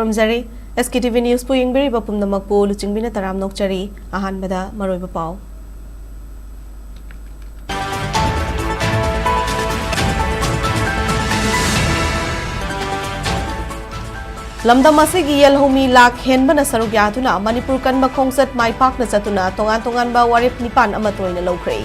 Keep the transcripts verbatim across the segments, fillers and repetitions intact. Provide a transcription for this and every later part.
ꯈꯨꯔꯨꯝꯖꯔꯤ꯫ SKTV Newsꯄꯨ ꯌꯦꯡꯕꯤꯔꯤꯕ ꯄꯨꯝꯅꯃꯛꯄꯨ ꯂꯨꯆꯤꯡꯕꯤꯅ ꯇꯔꯥꯝꯅ ꯑꯣꯛꯆꯔꯤ꯫ ꯑꯍꯥꯟꯕꯗ ꯃꯔꯨꯑꯣꯏꯕ ꯄꯥꯎ꯫ ꯂꯝꯗꯝ ꯑꯁꯤꯒꯤ ꯌꯦꯜꯍꯧꯃꯤ ꯂꯥꯈ ꯍꯦꯟꯕꯅ ꯁꯔꯨꯛ ꯌꯥꯗꯨꯅ ꯃꯅꯤꯄꯨꯔ ꯀꯟꯕ ꯈꯣꯡꯆꯠ ꯃꯥꯏ ꯄꯥꯛꯅ ꯆꯠꯇꯨꯅ ꯇꯣꯉꯥꯟ ꯇꯣꯉꯥꯟꯕ ꯋꯥꯔꯦꯞ ꯅꯤꯄꯥꯟ ꯑꯃꯠꯇ ꯑꯣꯏꯅ ꯂꯧꯈ꯭ꯔꯦ꯫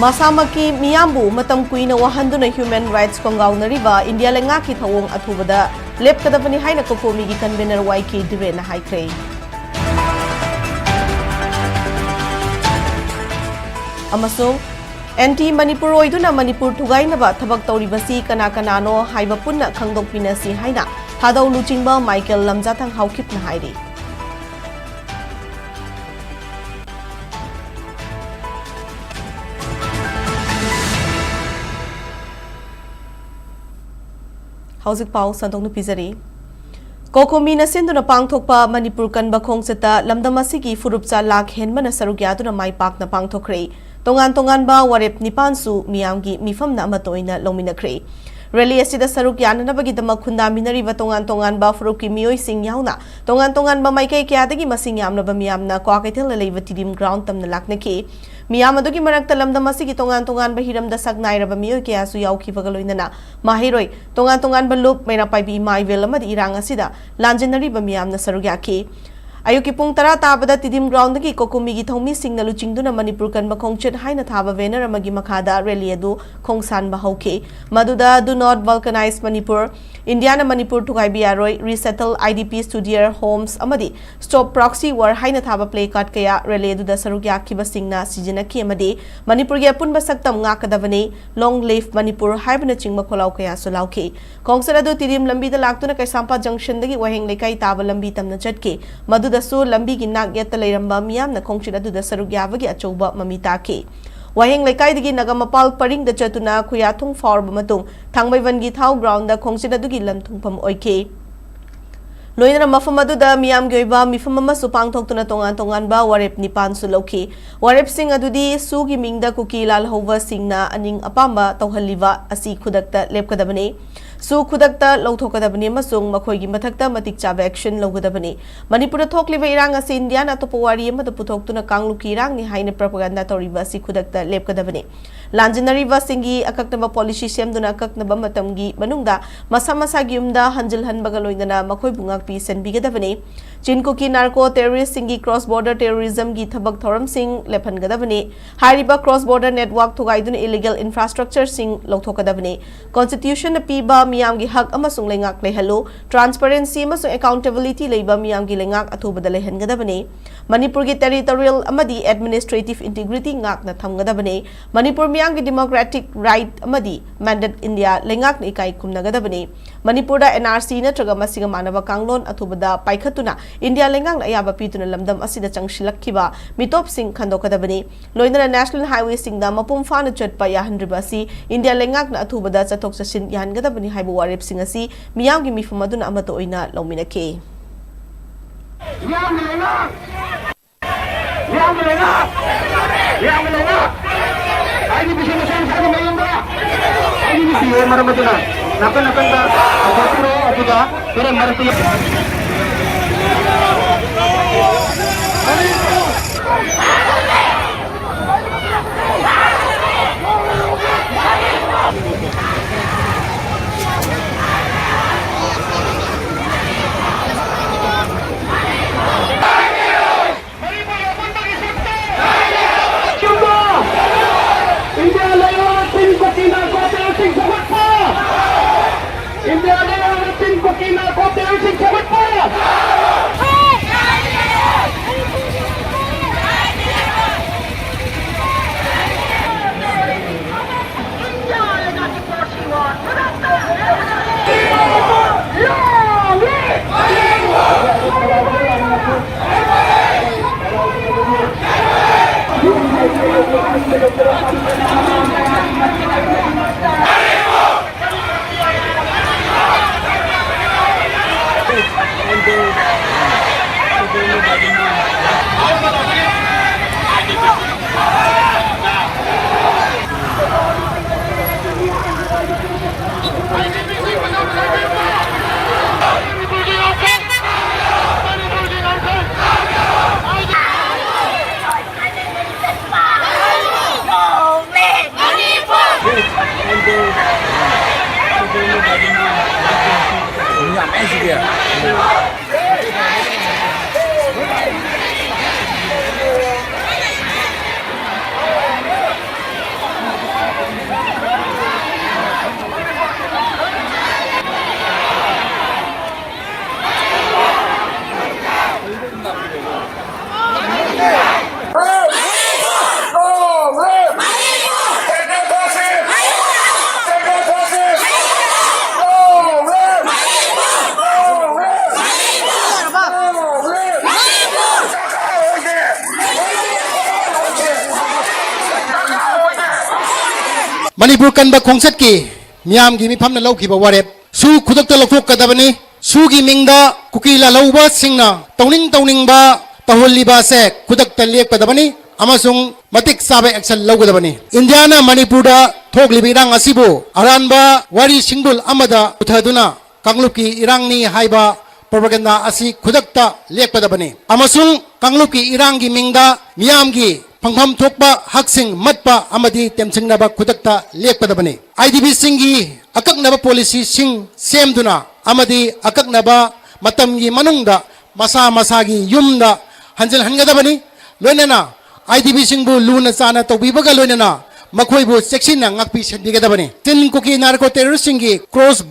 ꯃꯁꯥꯃꯛꯀꯤ ꯃꯤꯌꯥꯝꯕꯨ ꯃꯇꯝ ꯀꯨꯏꯅ ꯋꯥꯍꯟꯗꯨꯅ human rights ꯈꯣꯡꯒꯥꯎꯅꯔꯤꯕ ꯏꯟꯗꯤꯌꯥ ꯂꯩꯉꯥꯛꯀꯤ ꯊꯧꯑꯣꯡ ꯑꯊꯨꯕꯗ ꯂꯦꯞꯀꯗꯕꯅꯤ ꯍꯥꯏꯅ ꯀꯣꯀꯣꯃꯤꯒꯤ convener ꯋꯥꯏ ꯀꯦ ꯗꯤꯔꯦꯟꯅ ꯍꯥꯏꯈ꯭ꯔꯦ꯫ ꯑꯃꯁꯨꯡ ꯑꯦꯟꯇꯤ ꯃꯅꯤꯄꯨꯔ ꯑꯣꯏꯗꯨꯅ ꯃꯅꯤꯄꯨꯔ ꯊꯨꯒꯥꯏꯅꯕ ꯊꯕꯛ ꯇꯧꯔꯤꯕꯁꯤ ꯀꯅꯥ ꯀꯅꯥꯅꯣ ꯍꯥꯏꯕ ꯄꯨꯟꯅ ꯈꯪꯗꯣꯛꯃꯤꯟꯅꯁꯤ ꯍꯥꯏꯅ ꯊꯥꯗꯧ ꯂꯨꯆꯤꯡꯕ ꯃꯥꯏꯀꯦꯜ ꯂꯝꯖꯥꯊꯪ ꯍꯥꯎꯀꯤꯞꯅ ꯍꯥꯏꯔꯤ꯫ ꯍꯧꯖꯤꯛ ꯄꯥꯎ ꯁꯟꯗꯣꯛꯅ ꯄꯤꯖꯔꯤ꯫ ꯀꯣꯀꯣꯃꯤꯅ ꯁꯤꯟꯗꯨꯅ ꯄꯥꯡꯊꯣꯛꯄ ꯃꯅꯤꯄꯨꯔ ꯀꯟꯕ ꯈꯣꯡꯆꯠꯇ ꯂꯝꯗꯝ ꯑꯁꯤꯒꯤ ꯐꯨꯔꯨꯞꯆꯥ ꯂꯥꯈ ꯍꯦꯟꯕꯅ ꯁꯔꯨꯛ ꯌꯥꯗꯨꯅ ꯃꯥꯏ ꯄꯥꯛꯅ ꯄꯥꯡꯊꯣꯛꯈ꯭ꯔꯦ꯫ ꯇꯣꯉꯥꯟ ꯇꯣꯉꯥꯟꯕ ꯋꯥꯔꯦꯞ ꯅꯤꯄꯥꯟꯁꯨ ꯃꯤꯌꯥꯝꯒꯤ ꯃꯤꯐꯝꯅ ꯑꯃꯠꯇ ꯑꯣꯏꯅ ꯂꯧꯃꯤꯟꯅꯈ꯭ꯔꯦ꯫ ꯔꯦꯂꯤ ꯑꯁꯤꯗ ꯁꯔꯨꯛ ꯌꯥꯅꯅꯕꯒꯤꯗꯃꯛ ꯈꯨꯟꯗꯥꯃꯤꯟꯅꯔꯤꯕ ꯇꯣꯉꯥꯟ ꯇꯣꯉꯥꯟꯕ ꯐꯨꯔꯨꯞꯀꯤ ꯃꯤꯑꯣꯏꯁꯤꯡ ꯌꯥꯎꯅ ꯇꯣꯉꯥꯟ ꯇꯣꯉꯥꯟꯕ ꯃꯥꯏꯀꯩ ꯀꯌꯥꯗꯒꯤ ꯃꯁꯤꯡ ꯌꯥꯝꯂꯕ ꯃꯤꯌꯥꯝꯅ ꯀ꯭ꯋꯥꯀꯩꯊꯦꯜꯗ ꯂꯩꯕ ꯇꯤꯗꯤꯝ ꯒ꯭ꯔꯥꯎꯟ ꯇꯝꯅ ꯂꯥꯛꯅꯈꯤ꯫ ꯃꯤꯌꯥꯝ ꯑꯗꯨꯒꯤ ꯃꯔꯛꯇ ꯂꯝꯗꯝ ꯑꯁꯤꯒꯤ ꯇꯣꯉꯥꯟ ꯇꯣꯉꯥꯟꯕ ꯍꯤꯔꯝꯗ ꯁꯛ ꯅꯥꯏꯔꯕ ꯃꯤꯑꯣꯏ ꯀꯌꯥꯁꯨ ꯌꯥꯎꯈꯤꯕꯒ ꯂꯣꯏꯅꯅ ꯃꯍꯩꯔꯣꯏ, ꯇꯣꯉꯥꯟ ꯇꯣꯉꯥꯟꯕ ꯂꯨꯞ, ꯃꯩꯔꯥ ꯄꯥꯏꯕꯤ ꯏꯃꯥ ꯏꯕꯦꯜ ꯑꯃꯗꯤ ꯏꯔꯥꯡ ꯑꯁꯤꯗ ꯂꯥꯟꯖꯦꯟꯅꯔꯤꯕ ꯃꯤꯌꯥꯝꯅ ꯁꯔꯨꯛ ꯌꯥꯈꯤ꯫ ꯑꯌꯨꯛꯀꯤ ꯄꯨꯡ ꯇꯔꯥ ꯇꯥꯕꯗ ꯇꯤꯗꯤꯝ ꯒ꯭ꯔꯥꯎꯟꯗꯒꯤ ꯀꯣꯀꯨꯃꯤꯒꯤ ꯊꯧꯃꯤꯁꯤꯡꯅ ꯂꯨꯆꯤꯡꯗꯨꯅ ꯃꯅꯤꯄꯨꯔ ꯀꯟꯕ ꯈꯣꯡꯆꯠ ꯍꯥꯏꯅ ꯊꯥꯕ ꯕꯦꯅꯔ ꯑꯃꯒꯤ ꯃꯈꯥꯗ ꯔꯦꯂꯤ ꯑꯗꯨ ꯈꯣꯡꯁꯥꯟꯕ ꯍꯧꯈꯤ꯫ ꯃꯗꯨꯗ "Do not balkanize Manipur", "ꯏꯟꯗꯤꯌꯥꯅ ꯃꯅꯤꯄꯨꯔ ꯊꯨꯒꯥꯏꯕ ꯌꯥꯔꯣꯏ", "Resettle IDPs to their homes" ꯑꯃꯗꯤ "Stop Proxy War" ꯍꯥꯏꯅ ꯊꯥꯕ ꯄ꯭ꯂꯦ ꯀꯥꯔꯗ ꯀꯌꯥ ꯔꯦꯂꯤ ꯑꯗꯨꯗ ꯁꯔꯨꯛ ꯌꯥꯈꯤꯕꯁꯤꯡꯅ ꯁꯤꯖꯤꯟꯅꯈꯤ ꯑꯃꯗꯤ "ꯃꯅꯤꯄꯨꯔꯒꯤ ꯑꯄꯨꯟꯕ ꯁꯛꯇꯝ ꯉꯥꯛꯀꯗꯕꯅꯤ", "Long live Manipur" ꯍꯥꯏꯕꯅꯆꯤꯡꯕ ꯈꯣꯜꯂꯥꯎ ꯀꯌꯥꯁꯨ ꯂꯥꯎꯈꯤ꯫ ꯈꯣꯡꯆꯠ ꯑꯗꯨ ꯇꯤꯗꯤꯝ ꯂꯝꯕꯤꯗ ꯂꯥꯛꯇꯨꯅ ꯀꯩꯁꯥꯝꯄꯥꯠ ꯖꯪꯁꯟꯗꯒꯤ ꯋꯥꯍꯦꯡ ꯂꯩꯀꯥꯏ ꯇꯥꯕ ꯂꯝꯕꯤ ꯇꯝꯅ ꯆꯠꯈꯤ꯫ ꯃꯗꯨꯗꯁꯨ ꯂꯝꯕꯤꯒꯤ ꯅꯥꯛ ꯌꯦꯠꯇ ꯂꯩꯔꯝꯕ ꯃꯤꯌꯥꯝꯅ ꯈꯣꯡꯆꯠ ꯑꯗꯨꯗ ꯁꯔꯨꯛ ꯌꯥꯕꯒꯤ ꯑꯆꯧꯕ ꯃꯃꯤ ꯇꯥꯈꯤ꯫ ꯋꯥꯍꯦꯡ ꯂꯩꯀꯥꯏꯗꯒꯤ ꯅꯥꯒꯥꯃꯄꯥꯜ ꯄꯔꯤꯡꯗ ꯆꯠꯇꯨꯅ ꯈꯨꯌꯥꯊꯣꯡ ꯐꯥꯎꯔꯕ ꯃꯇꯨꯡ ꯊꯥꯡꯃꯩꯕꯟꯒꯤ ꯊꯥꯎ ꯒ꯭ꯔꯥꯎꯟꯗ ꯈꯣꯡꯆꯠ ꯑꯗꯨꯒꯤ ꯂꯝ ꯊꯨꯡꯐꯝ ꯑꯣꯏꯈꯤ꯫ ꯂꯣꯏꯅꯅ ꯃꯐꯝ ꯑꯗꯨꯗ ꯃꯤꯌꯥꯝꯒꯤ ꯑꯣꯏꯕ ꯃꯤꯐꯝ ꯑꯃꯁꯨ ꯄꯥꯡꯊꯣꯛꯇꯨꯅ ꯇꯣꯉꯥꯟ ꯇꯣꯉꯥꯟꯕ ꯋꯥꯔꯦꯞ ꯅꯤꯄꯥꯟꯁꯨ ꯂꯧꯈꯤ꯫ ꯋꯥꯔꯦꯞꯁꯤꯡ ꯑꯗꯨꯗꯤ ꯁꯨꯒꯤ ꯃꯤꯡꯗ ꯀꯨꯀꯤ ꯂꯥꯜꯍꯧꯕꯁꯤꯡꯅ ꯑꯅꯤꯡ ꯑꯄꯥꯝꯕ ꯇꯧꯍꯜꯂꯤꯕ ꯑꯁꯤ ꯈꯨꯗꯛꯇ ꯂꯦꯞꯀꯗꯕꯅꯤ, ꯁꯨ ꯈꯨꯗꯛꯇ ꯂꯧꯊꯣꯛꯀꯗꯕꯅꯤ ꯑꯃꯁꯨꯡ ꯃꯈꯣꯏꯒꯤ ꯃꯊꯛꯇ ꯃꯇꯤꯛ ꯆꯥꯕ action ꯂꯧꯒꯗꯕꯅꯤ꯫ ꯃꯅꯤꯄꯨꯔꯗ ꯊꯣꯛꯂꯤꯕ ꯏꯔꯥꯡ ꯑꯁꯤ ꯏꯟꯗꯤꯌꯥꯅ ꯑꯇꯣꯞꯄ ꯋꯥꯔꯤ ꯑꯃꯗ ꯄꯨꯊꯣꯛꯇꯨꯅ ꯀꯥꯡꯂꯨꯞꯀꯤ ꯏꯔꯥꯡꯅꯤ ꯍꯥꯏꯅ propaganda ꯇꯧꯔꯤꯕ ꯑꯁꯤ ꯈꯨꯗꯛꯇ ꯂꯦꯞꯀꯗꯕꯅꯤ꯫ ꯂꯥꯟꯖꯦꯟꯅꯔꯤꯕꯁꯤꯡꯒꯤ ꯑꯀꯛꯅꯕ policy ꯁꯦꯝꯗꯨꯅ ꯑꯀꯛꯅꯕ ꯃꯇꯝꯒꯤ ꯃꯅꯨꯡꯗ ꯃꯁꯥ ꯃꯁꯥꯒꯤ ꯌꯨꯝꯗ ꯍꯟꯖꯤꯜꯍꯟꯕꯒ ꯂꯣꯏꯅꯅ ꯃꯈꯣꯏꯕꯨ ꯉꯥꯛꯄꯤ ꯁꯦꯟꯕꯤꯒꯗꯕꯅꯤ꯫ ꯆꯤꯟ ꯀꯨꯀꯤ narco terroristꯁꯤꯡꯒꯤ cross border terrorismꯒꯤ ꯊꯕꯛ ꯊꯧꯔꯝꯁꯤꯡ ꯂꯦꯞꯍꯟꯒꯗꯕꯅꯤ꯫ ꯍꯥꯏꯔꯤꯕ cross border network ꯊꯨꯒꯥꯏꯗꯨꯅ illegal infrastructureꯁꯤꯡ ꯂꯧꯊꯣꯛꯀꯗꯕꯅꯤ꯫ Constitutionꯅ ꯄꯤꯕ ꯃꯤꯌꯥꯝꯒꯤ ꯍꯛ ꯑꯃꯁꯨꯡ ꯂꯩꯉꯥꯛ ꯂꯩꯍꯜꯂꯨ꯫ Transparency ꯑꯃꯁꯨꯡ accountability ꯂꯩꯕ ꯃꯤꯌꯥꯝꯒꯤ ꯂꯩꯉꯥꯛ ꯑꯊꯨꯕꯗ ꯂꯩꯍꯟꯒꯗꯕꯅꯤ꯫ ꯃꯅꯤꯄꯨꯔꯒꯤ territorial ꯑꯃꯗꯤ administrative integrity ꯉꯥꯛꯅ ꯊꯝꯒꯗꯕꯅꯤ꯫ ꯃꯅꯤꯄꯨꯔ ꯃꯤꯌꯥꯝꯒꯤ democratic right ꯑꯃꯗꯤ mandate ꯏꯟꯗꯤꯌꯥ ꯂꯩꯉꯥꯛꯅ ꯏꯀꯥꯏ ꯈꯨꯝꯅꯒꯗꯕꯅꯤ꯫ ꯃꯅꯤꯄꯨꯔꯗ NRC ꯅꯠꯇ꯭ꯔꯒ ꯃꯁꯤꯒ ꯃꯥꯟꯅꯕ ꯀꯥꯡꯂꯣꯟ ꯑꯊꯨꯕꯗ ꯄꯥꯏꯈꯠꯇꯨꯅ ꯏꯟꯗꯤꯌꯥ ꯂꯩꯉꯥꯛꯅ ꯑꯌꯥꯕ ꯄꯤꯗꯨꯅ ꯂꯝꯗꯝ ꯑꯁꯤꯗ ꯆꯪꯁꯤꯜꯂꯛꯈꯤꯕ ꯃꯤꯇꯣꯞꯁꯤꯡ ꯈꯟꯗꯣꯛꯀꯗꯕꯅꯤ꯫ ꯂꯣꯏꯅꯅ national highwayꯁꯤꯡꯗ ꯃꯄꯨꯡ ꯐꯥꯅ ꯆꯠꯄ ꯌꯥꯍꯟꯗ꯭ꯔꯤꯕ ꯑꯁꯤ ꯏꯟꯗꯤꯌꯥ ꯂꯩꯉꯥꯛꯅ ꯑꯊꯨꯕꯗ ꯆꯠꯊꯣꯛ ꯆꯠꯁꯤꯟ ꯌꯥꯍꯟꯒꯗꯕꯅꯤ ꯍꯥꯏꯕ ꯋꯥꯔꯦꯞꯁꯤꯡ ꯑꯁꯤ ꯃꯤꯌꯥꯝꯒꯤ ꯃꯤꯐꯝ ꯑꯗꯨꯅ ꯑꯃꯠꯇ ꯑꯣꯏꯅ ꯂꯧꯃꯤꯟꯅꯈꯤ꯫ ꯃꯤꯌꯥꯝꯒꯤ ꯂꯩꯉꯥꯛ! ꯃꯤꯌꯥꯝꯒꯤ ꯂꯩꯉꯥꯛ! ꯃꯤꯌꯥꯝꯒꯤ ꯂꯩꯉꯥꯛ! ꯑꯩꯒꯤ ꯕꯤꯁꯦꯝ ꯃꯁꯥ ꯃꯁꯥꯒꯤ ꯃꯌꯨꯝꯗ ꯑꯩꯒꯤ ꯅꯨꯄꯤ ꯍꯣꯏ ꯃꯔꯝ ꯑꯗꯨꯅ ꯅꯥꯀꯟ ꯅꯥꯀꯟꯗ ꯍꯧꯗꯣꯛꯄꯤꯔꯣ, ꯑꯗꯨꯒ ꯈꯔ ꯃꯔꯛꯇ ꯏꯟꯗꯤꯌꯥ ꯂꯩꯉꯥꯛꯅ ꯆꯤꯟ ꯀꯨꯀꯤ narco terroristꯁꯤꯡ ꯐꯒꯠꯄ! ꯏꯟꯗꯤꯌꯥ ꯂꯩꯉꯥꯛꯅ ꯆꯤꯟ ꯀꯨꯀꯤ narco terroristꯁꯤꯡ ꯐꯒꯠꯄ! ꯃꯅꯤꯄꯨꯔ ꯀꯟꯕ ꯈꯣꯡꯆꯠꯀꯤ ꯃꯤꯌꯥꯝꯒꯤ ꯃꯤꯐꯝꯅ ꯂꯧꯈꯤꯕ ꯋꯥꯔꯦꯞ ꯁꯨ ꯈꯨꯗꯛꯇ ꯂꯧꯊꯣꯛꯀꯗꯕꯅꯤ꯫ ꯁꯨꯒꯤ ꯃꯤꯡꯗ ꯀꯨꯀꯤ ꯂꯥꯜꯍꯧꯕꯁꯤꯡꯅ ꯇꯧꯅꯤꯡ ꯇꯧꯅꯤꯡꯕ ꯇꯧꯍꯜꯂꯤꯕ ꯑꯁꯦ ꯈꯨꯗꯛꯇ ꯂꯦꯞꯀꯗꯕꯅꯤ ꯑꯃꯁꯨꯡ ꯃꯇꯤꯛ ꯆꯥꯕ action ꯂꯧꯒꯗꯕꯅꯤ꯫ ꯏꯟꯗꯤꯌꯥꯅ ꯃꯅꯤꯄꯨꯔꯗ ꯊꯣꯛꯂꯤꯕ ꯏꯔꯥꯡ ꯑꯁꯤꯕꯨ ꯑꯔꯥꯟꯕ ꯋꯥꯔꯤ ꯁꯤꯡꯕꯨꯜ ꯑꯃꯗ ꯄꯨꯊꯗꯨꯅ ꯀꯥꯡꯂꯨꯞꯀꯤ ꯏꯔꯥꯡꯅꯤ ꯍꯥꯏꯕ propaganda ꯑꯁꯤ ꯈꯨꯗꯛꯇ ꯂꯦꯞꯀꯗꯕꯅꯤ ꯑꯃꯁꯨꯡ ꯀꯥꯡꯂꯨꯞꯀꯤ ꯏꯔꯥꯡꯒꯤ ꯃꯤꯡꯗ ꯃꯤꯌꯥꯝꯒꯤ ꯐꯪꯐꯝ ꯊꯣꯛꯄ ꯍꯛꯁꯤꯡ ꯃꯠꯄ ꯑꯃꯗꯤ ꯇꯦꯝꯁꯤꯡꯅꯕ ꯈꯨꯗꯛꯇ ꯂꯦꯞꯀꯗꯕꯅꯤ꯫ IDPꯁꯤꯡꯒꯤ ꯑꯀꯛꯅꯕ policyꯁꯤꯡ ꯁꯦꯝꯗꯨꯅ ꯑꯃꯗꯤ ꯑꯀꯛꯅꯕ ꯃꯇꯝꯒꯤ ꯃꯅꯨꯡꯗ ꯃꯁꯥ ꯃꯁꯥꯒꯤ ꯌꯨꯝꯗ ꯍꯟꯖꯤꯜꯍꯟꯒꯗꯕꯅꯤ꯫ ꯂꯣꯏꯅꯅ IDPꯁꯤꯡꯕꯨ ꯂꯨꯅ ꯆꯥꯅ ꯇꯧꯕꯤꯕꯒ ꯂꯣꯏꯅꯅ ꯃꯈꯣꯏꯕꯨ ꯆꯦꯛꯁꯤꯟꯅ ꯉꯥꯛꯄꯤ ꯁꯦꯟꯕꯤꯒꯗꯕꯅꯤ꯫ Chin Kuki Narco Terroristꯁꯤꯡꯒꯤ cross